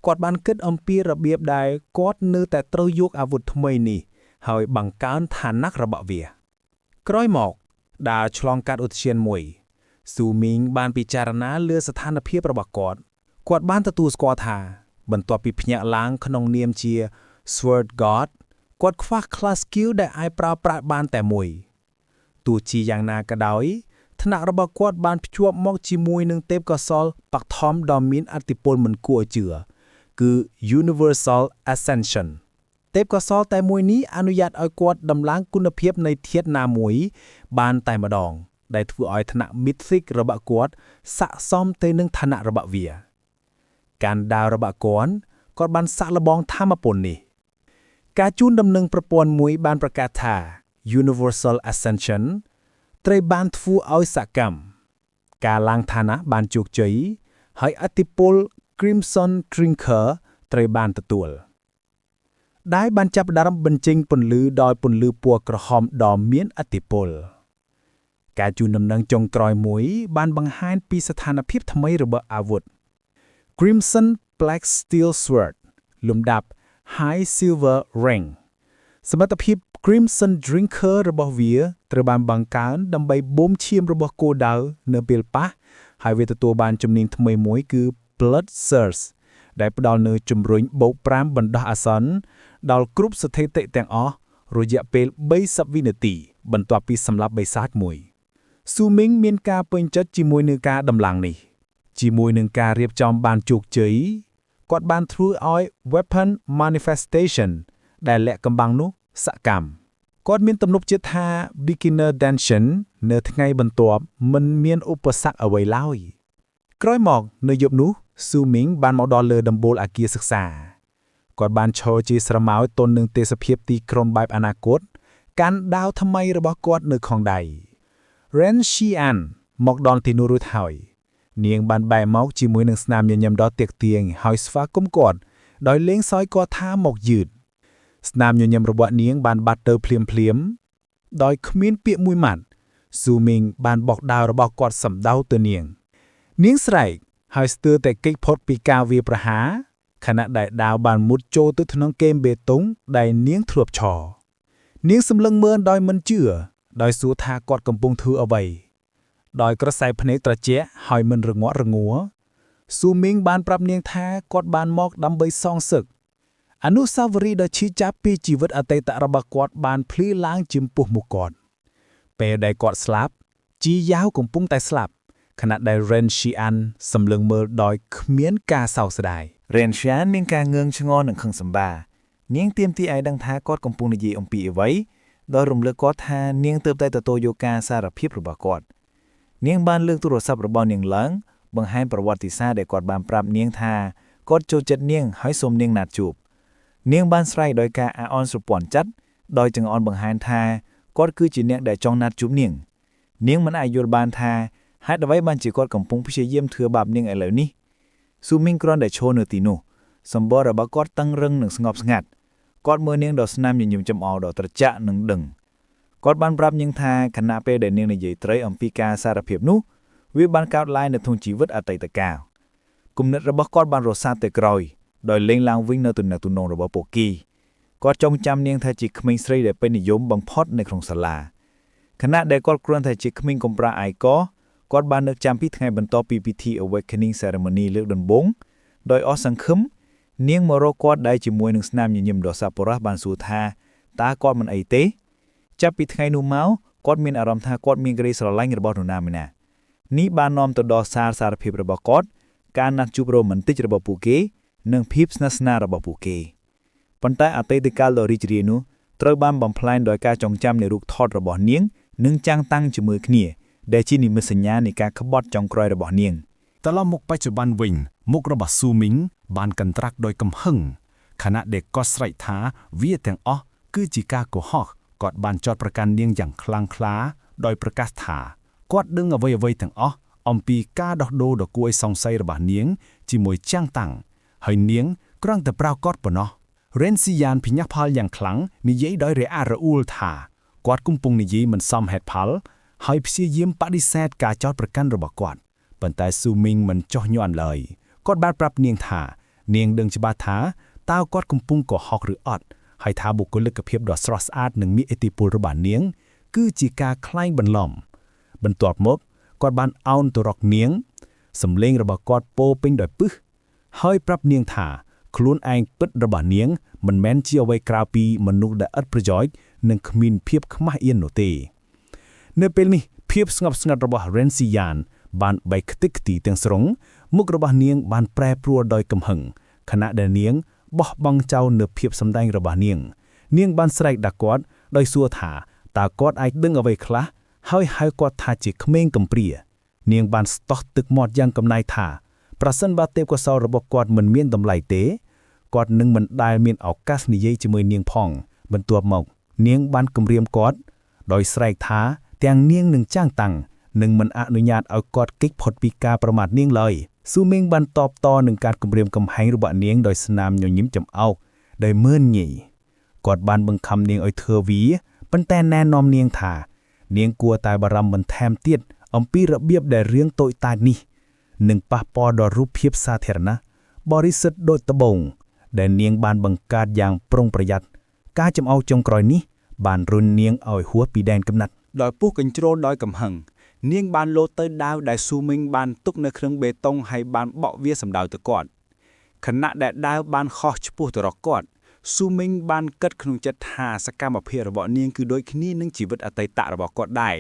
គាត់បានគិតអំពីរបៀបដែលគាត់នៅតែត្រូវយកអាវុធថ្មីនេះហើយបង្កើនឋានៈរបស់វា ក្រោយមកដើរឆ្លងកាត់ឧទ្យានមួយស៊ូមីងបានពិចារណាលើស្ថានភាពរបស់គាត់គាត់បានទទួលស្គាល់ថា បន្ទាប់ពីភ្ញាក់ឡើងក្នុងនាមជា Sword God គាត់ខ្វះ class skill ដែលអាចប្រើប្រាស់បានតែមួយទោះជាយ៉ាងណាក៏ដោយថ្នាក់របស់គាត់បានភ្ជាប់មកជាមួយនឹងទេពកោសលបឋមដ៏មានឥទ្ធិពលមិនគួរឲ្យជឿគឺ Universal Ascension ទេពកោសលតែមួយនេះអនុញ្ញាតឲ្យគាត់ដំឡើងគុណភាពនៃធាតុណាមួយ បានតែម្ដង ដែលធ្វើឲ្យឋានៈ Mythic របស់គាត់ស័ក្តិសមទៅនឹងឋានៈរបស់វា កាន់ដាវរបស់គាត់គាត់បានសាក់លបងធម្មពលនេះ ការជូនដំណឹងប្រព័ន្ធមួយបានប្រកាសថា Universal Ascension ត្រូវបានធ្វើឲ្យសកម្មការឡើងឋានៈបានជោគជ័យហើយឥទ្ធិពល Crimson Drinker ត្រូវបានទទួលដែលបានចាប់ផ្ដើមបញ្ចេញពន្លឺដោយពន្លឺពណ៌ក្រហមដ៏មានឥទ្ធិពល ការជូនដំណឹងចុងក្រោយមួយ បានបង្ហាញពីស្ថានភាពថ្មីរបស់អាវុធ Crimson Black Steel Sword លំដាប់ High Silver Rank សមត្ថភាព Crimson Drinker របស់វាត្រូវបានបង្កើនដើម្បីបូមឈាមរបស់គោលដៅនៅពេលប៉ះហើយវាទទួលបានជំនាញថ្មីមួយគឺ Blood Thirst ដែលផ្ដល់នូវជំរុញបូក5បណ្ដោះអាសន្នដល់គ្រប់ស្ថិតិទាំងអស់រយៈពេល30វិនាទី បន្ទាប់ពីសម្លាប់បិសាចមួយស៊ូមីងមានការពេញចិត្តជាមួយនឹងការដំឡើងនេះ ជាមួយនឹងការរៀបចំបានជោគជ័យគាត់បានធ្វើឲ្យ Weapon Manifestation ដែលលាក់កំបាំងនោះសកម្មគាត់មានទំនុកចិត្តថា Beginner Dungeon នៅថ្ងៃបន្ទាប់មិនមានឧបសគ្គអ្វីឡើយ ក្រោយមកនៅយប់នោះស៊ូមីងបានមកដល់លើដំបូលអគារសិក្សាគាត់បានឈរជាស្រមោចទន់នឹងទេសភាពទីក្រុងបែបអនាគតកាន់ដាវថ្មីរបស់គាត់នៅក្នុងដៃ Ren Xian មកដល់ទីនោះរួចហើយ នាងបានបែរមកជាមួយនឹងស្នាមញញឹមដ៏ទាក់ទាញហើយស្វាគមន៍គាត់ដោយលេងសើចគាត់ថាមកយឺតស្នាមញញឹមរបស់នាងបានបាត់ទៅភ្លាមភ្លាមៗដោយគ្មានពាក្យមួយម៉ាត់ស៊ូមីងបានបោកដាវរបស់គាត់សម្ដៅទៅនាង នាងស្រែកហើយស្ទើរតែគេចផុតពីការវាយប្រហារខណៈដែលដាវបានមុតចូលទៅក្នុងគែមបេតុងដែលនាងធ្លាប់ឈរនាងសម្លឹងមើលដោយមិនជឿដោយសួរថាគាត់កំពុងធ្វើអ្វី ដោយក្រសែភ្នែកត្រជាក់ហើយមិនរងាក់រងួស៊ូមីងបានប្រាប់នាងថាគាត់បានមកដើម្បីសងសឹកអនុស្សាវរីយ៍ដ៏ឈឺចាប់ពីជីវិតអតីតរបស់គាត់បានភ្លឺឡើងចំពោះមុខគាត់ពេលដែលគាត់ស្លាប់ជីយ៉ាវកំពុងតែស្លាប់ខណៈដែល Ren Xian សម្លឹងមើលដោយគ្មានការសោកស្ដាយ រ៉េនឆានមានការងឿងឆ្ងល់និងខឹងសម្បារនាងទាមទារឲ្យដឹងថាគាត់កំពុងនិយាយអំពីអ្វីដោយរំលឹកគាត់ថានាងទើបតែទទួលយកការសារភាពរបស់គាត់នាងបានលើកទូរស័ព្ទរបស់នាងឡើងបង្ហាញប្រវត្តិសាស្ត្រដែលគាត់បានប្រាប់នាងថាគាត់ចូលចិត្តនាងហើយសូមនាងណាត់ជួបនាងបានស្រែកដោយការអាក់អន់ស្រពន់ចិត្តដោយចង្អុលបង្ហាញថាគាត់គឺជាអ្នកដែលចង់ណាត់ជួបនាងនាងមិនអាចយល់បានថាហេតុអ្វីបានជាគាត់កំពុងព្យាយាមធ្វើបាបនាងឥឡូវនេះស៊ូមីងគ្រាន់តែឈរនៅទីនោះសម្បត្តិរបស់គាត់តឹងរឹងនិងស្ងប់ស្ងាត់គាត់មើលនាងដ៏ស្នាមញញឹមចំអល់ដ៏ត្រជាក់និងដឹងគាត់បានប្រាប់នាងថាខណៈពេលដែលនាងនិយាយត្រីអំពីការសារភាពនោះវាបានកើតឡើងនៅក្នុងជីវិតអតីតកាលគំនិតរបស់គាត់បានរសាត់ទៅក្រោយដោយលេងឡើងវិញនៅទំនាក់ទំនងរបស់ពួកគេគាត់ចងចាំនាងថាជាក្មេងស្រីដែលពេញនិយមបំផុតនៅក្នុងសាលាខណៈដែលគាត់គ្រាន់តែជាក្មេងកំព្រាឯកគាត់បាននឹកចាំពីថ្ងៃបន្ទាប់ពីពិធី Awakening Ceremony លើកដំបូងដោយអស់សង្ឃឹមនាងមករកគាត់ដែលជាមួយនឹងស្នាមញញឹមដ៏សប្បុរសបានសួរថាតើគាត់មិនអីទេចាប់ពីថ្ងៃនោះមកគាត់មានអារម្មណ៍ថាគាត់មានក្តីស្រឡាញ់របស់នរណាម្នាក់នេះបាននាំទៅដល់សារសារភាពរបស់គាត់ការណាត់ជួបរ៉ូមែនទិករបស់ពួកគេនិងភាពស្និទ្ធស្នាលរបស់ពួកគេប៉ុន្តែអតីតកាលដ៏រីករាយនោះត្រូវបានបំផ្លាញដោយការចងចាំនៃរូបថតរបស់នាងនិងចាំងតាំងជាមួយគ្នាដែលជានិមិត្តសញ្ញានៃការក្បត់ចុងក្រោយរបស់នាង ត្រឡប់មកបច្ចុប្បន្នវិញមុខរបស់ស៊ូមីងបានកន្ត្រាក់ដោយកំហឹងខណៈដែលគាត់ស្រែកថាវាទាំងអស់គឺជាការកុហកគាត់បានចោទប្រកាន់នាងយ៉ាងខ្លាំងក្លាដោយប្រកាសថាគាត់ដឹងអ្វីអ្វីទាំងអស់អំពីការដោះដូរដ៏គួរឲ្យសង្ស័យរបស់នាងជាមួយចាំងតាំងហើយនាងគ្រាន់តែប្រៅគាត់ប៉ុណ្ណោះរ៉េនស៊ីយ៉ានភ្ញាក់ផលយ៉ាងខ្លាំងនិយាយដោយរអាក់រអួលថាគាត់កំពុងនិយាយមិនសមហេតុផលហើយព្យាយាមបដិសេធការចោទប្រកាន់របស់គាត់ប៉ុន្តែស៊ូមីងមិនចោះញ័រឡើយគាត់បានប្រាប់នាងថា នាងដឹងច្បាស់ថាតើគាត់កំពុងកុហកឬអត់ហើយថាបុគ្គលិកភាពដ៏ស្រស់ស្អាតនិងមានឥទ្ធិពលរបស់នាង គឺជាការក្លែងបន្លំ បន្ទាប់មកគាត់បានអោនទៅរកនាងសម្លេងរបស់គាត់ពោពេញដោយពឹសហើយប្រាប់នាងថាខ្លួនឯងពិតរបស់នាង មិនមែនជាអ្វីក្រៅពីមនុស្សដែលឥតប្រយោជន៍និងគ្មានភាពខ្មាស់អៀននោះទេ នៅពេលនេះភាពស្ងប់ស្ងាត់របស់ Ren Siyan បានបែកខ្ទេចខ្ទីទាំងស្រុងមុខរបស់នាងបានប្រែប្រួលដោយកំហឹងខណៈដែលនាងបោះបង់ចោលនូវភាពសម្ដែងរបស់នាង នាងបានស្រែកដាក់គាត់ដោយសួរថាតើគាត់អាចដឹងអ្វីខ្លះហើយហៅគាត់ថាជាក្មេងកំព្រា នាងបានស្តោះទឹកមាត់យ៉ាងកំណាយថាប្រសិនបើទេពកោសលរបស់គាត់មិនមានតម្លៃទេគាត់នឹងមិនដែលមានឱកាសនិយាយជាមួយនាងផង បន្ទាប់មក នាងបានគំរាមគាត់ដោយស្រែកថាទាំងនាងនិងចាងតាំងនឹងមិនអនុញ្ញាតឲ្យគាត់គេចផុតពីការប្រមាថនាងឡើយស៊ូមីងបានតបតនឹងការគំរាមកំហែងរបស់នាងដោយស្នាមញញឹមចំអោកដោយមើលងាយគាត់បានបង្ខំនាងឲ្យធ្វើវាប៉ុន្តែណែនាំនាងថា នាងគួរតែបារម្ភបន្ថែមទៀតអំពីរបៀបដែលរឿងតូចតាចនេះនឹងប៉ះពាល់ដល់រូបភាពសាធារណៈបរិសុទ្ធដូចត្បូង ដែលនាងបានបង្កើតយ៉ាងប្រុងប្រយ័ត្នការចំអោកចុងក្រោយនេះបានរុញនាងឲ្យហួសពីដែនកំណត់ ដោយពុះកញ្ជ្រោលដោយកំហឹងនាងបានលោតទៅដាវដែលស៊ូមីងបានទុកនៅក្នុងបេតុងហើយបានបក់វាសម្ដៅទៅគាត់ខណៈដែលដាវបានខោះឆ្ពោះទៅរកគាត់ស៊ូមីងបានគិតក្នុងចិត្តថាសកម្មភាពរបស់នាងគឺដូចគ្នានឹងជីវិតអតីតរបស់គាត់ដែរ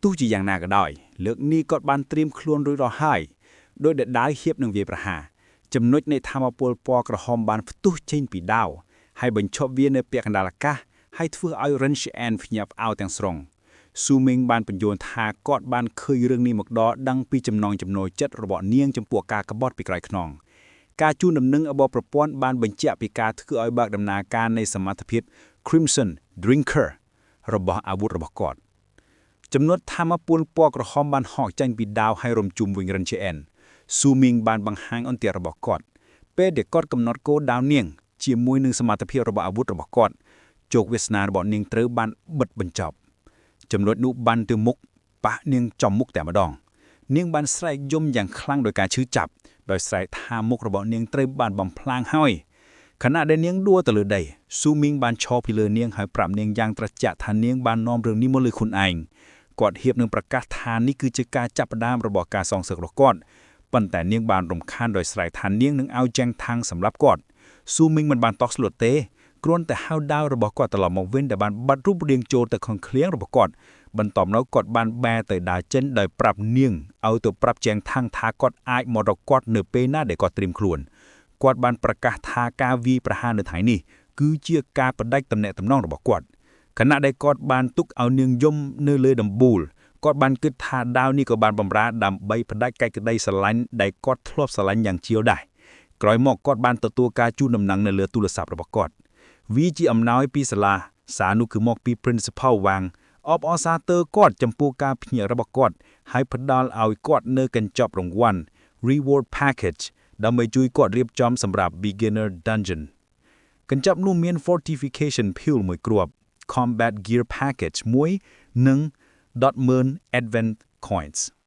ទោះជាយ៉ាងណាក៏ដោយលើកនេះគាត់បានត្រៀមខ្លួនរួចរាល់ហើយដោយដែលដាវហៀបនឹងវាយប្រហារចំណុចនៃធម្មពលពណ៌ក្រហមបានផ្ទុះចេញពីដាវហើយបញ្ឈប់វានៅពាក់កណ្ដាលអាកាសហើយធ្វើឲ្យ Rench An ភ្ញាក់ផ្អើលទាំងស្រុង ស៊ូមីងបានបញ្យល់ថាគាត់បានឃើញរឿងនេះមកដល់ដឹងពីចំណងចំណូលចិត្តរបស់នាងចំពោះការក្បត់ពីក្រោយខ្នងការជូនដំណឹងរបស់ប្រព័ន្ធបានបញ្ជាក់ពីការធ្វើឲ្យបើកដំណើរការនៃសមត្ថភាព Crimson Drinker របស់អាវុធរបស់គាត់ចំនួនធម្មពលពណ៌ក្រហមបានហក់ចេញពីដាវហើយរំជុំវិញរិនជេអែនស៊ូមីងបានបង្ហាញអន្ទាក់របស់គាត់ពេលដែលគាត់កំណត់គោលដៅនាងជាមួយនឹងសមត្ថភាពរបស់អាវុធរបស់គាត់ជោគវាសនារបស់នាងត្រូវបានបិទបញ្ចប់ ចំណុចនោះបានទៅមុខប៉ះនាងចំមុខតែម្ដង នាងបានស្រែកយំយ៉ាងខ្លាំងដោយការឈឺចាប់ដោយស្រែកថាមុខរបស់នាងត្រូវបានបំផ្លាញហើយខណៈដែលនាងដួលទៅលើដីស៊ូមីងបានឈរពីលើនាងហើយប្រាប់នាងយ៉ាងត្រជាក់ថានាងបាននាំរឿងនេះមកលើខ្លួនឯងគាត់ហៀបនឹងប្រកាសថានេះគឺជាការចាប់ផ្ដើមរបស់ការសងសឹករបស់គាត់ប៉ុន្តែនាងបានរំខានដោយស្រែកថានាងនឹងឲ្យចាំងថាងសម្រាប់គាត់ស៊ូមីងមិនបានតោះស្លួតទេគ្រាន់តែហៅដាវរបស់គាត់ត្រឡប់មកវិញដែលបានបាត់រូបរាងចូលទៅក្នុងឃ្លៀងរបស់គាត់បន្ទាប់មកគាត់បានបែរទៅដើរចេញដោយប្រាប់នាងឲ្យទៅប្រាប់ជាងថាងថាគាត់អាចមករកគាត់នៅពេលណាដែលគាត់ត្រៀមខ្លួនគាត់បានប្រកាសថាការវាយប្រហារនៅថ្ងៃនេះគឺជាការបដិតំណែងតំណងរបស់គាត់ខណៈដែលគាត់បានទុកឲ្យនាងយំនៅលើដំបូលគាត់បានគិតថាដាវនេះក៏បានបំរើដើម្បីផ្ដាច់កិច្ចក្តីស្រឡាញ់ដែលគាត់ធ្លាប់ស្រឡាញ់យ៉ាងជាវដែរក្រោយមកគាត់បានទទួលការជូនដំណឹងនៅលើទូរស័ព្ទរបស់គាត់ វាជាអំណោយពីសាលាសារនោះគឺមកពី Principal វ៉ាងអបអរសាទរគាត់ចំពោះការភ្ញាក់របស់គាត់ហើយផ្ដល់ឲ្យគាត់នៅកញ្ចប់រង្វាន់ reward package ដើម្បីជួយគាត់រៀបចំសម្រាប់ beginner dungeon កញ្ចប់នោះមាន fortification pill មួយគ្រាប់ combat gear package មួយនិង10,000 advent coins។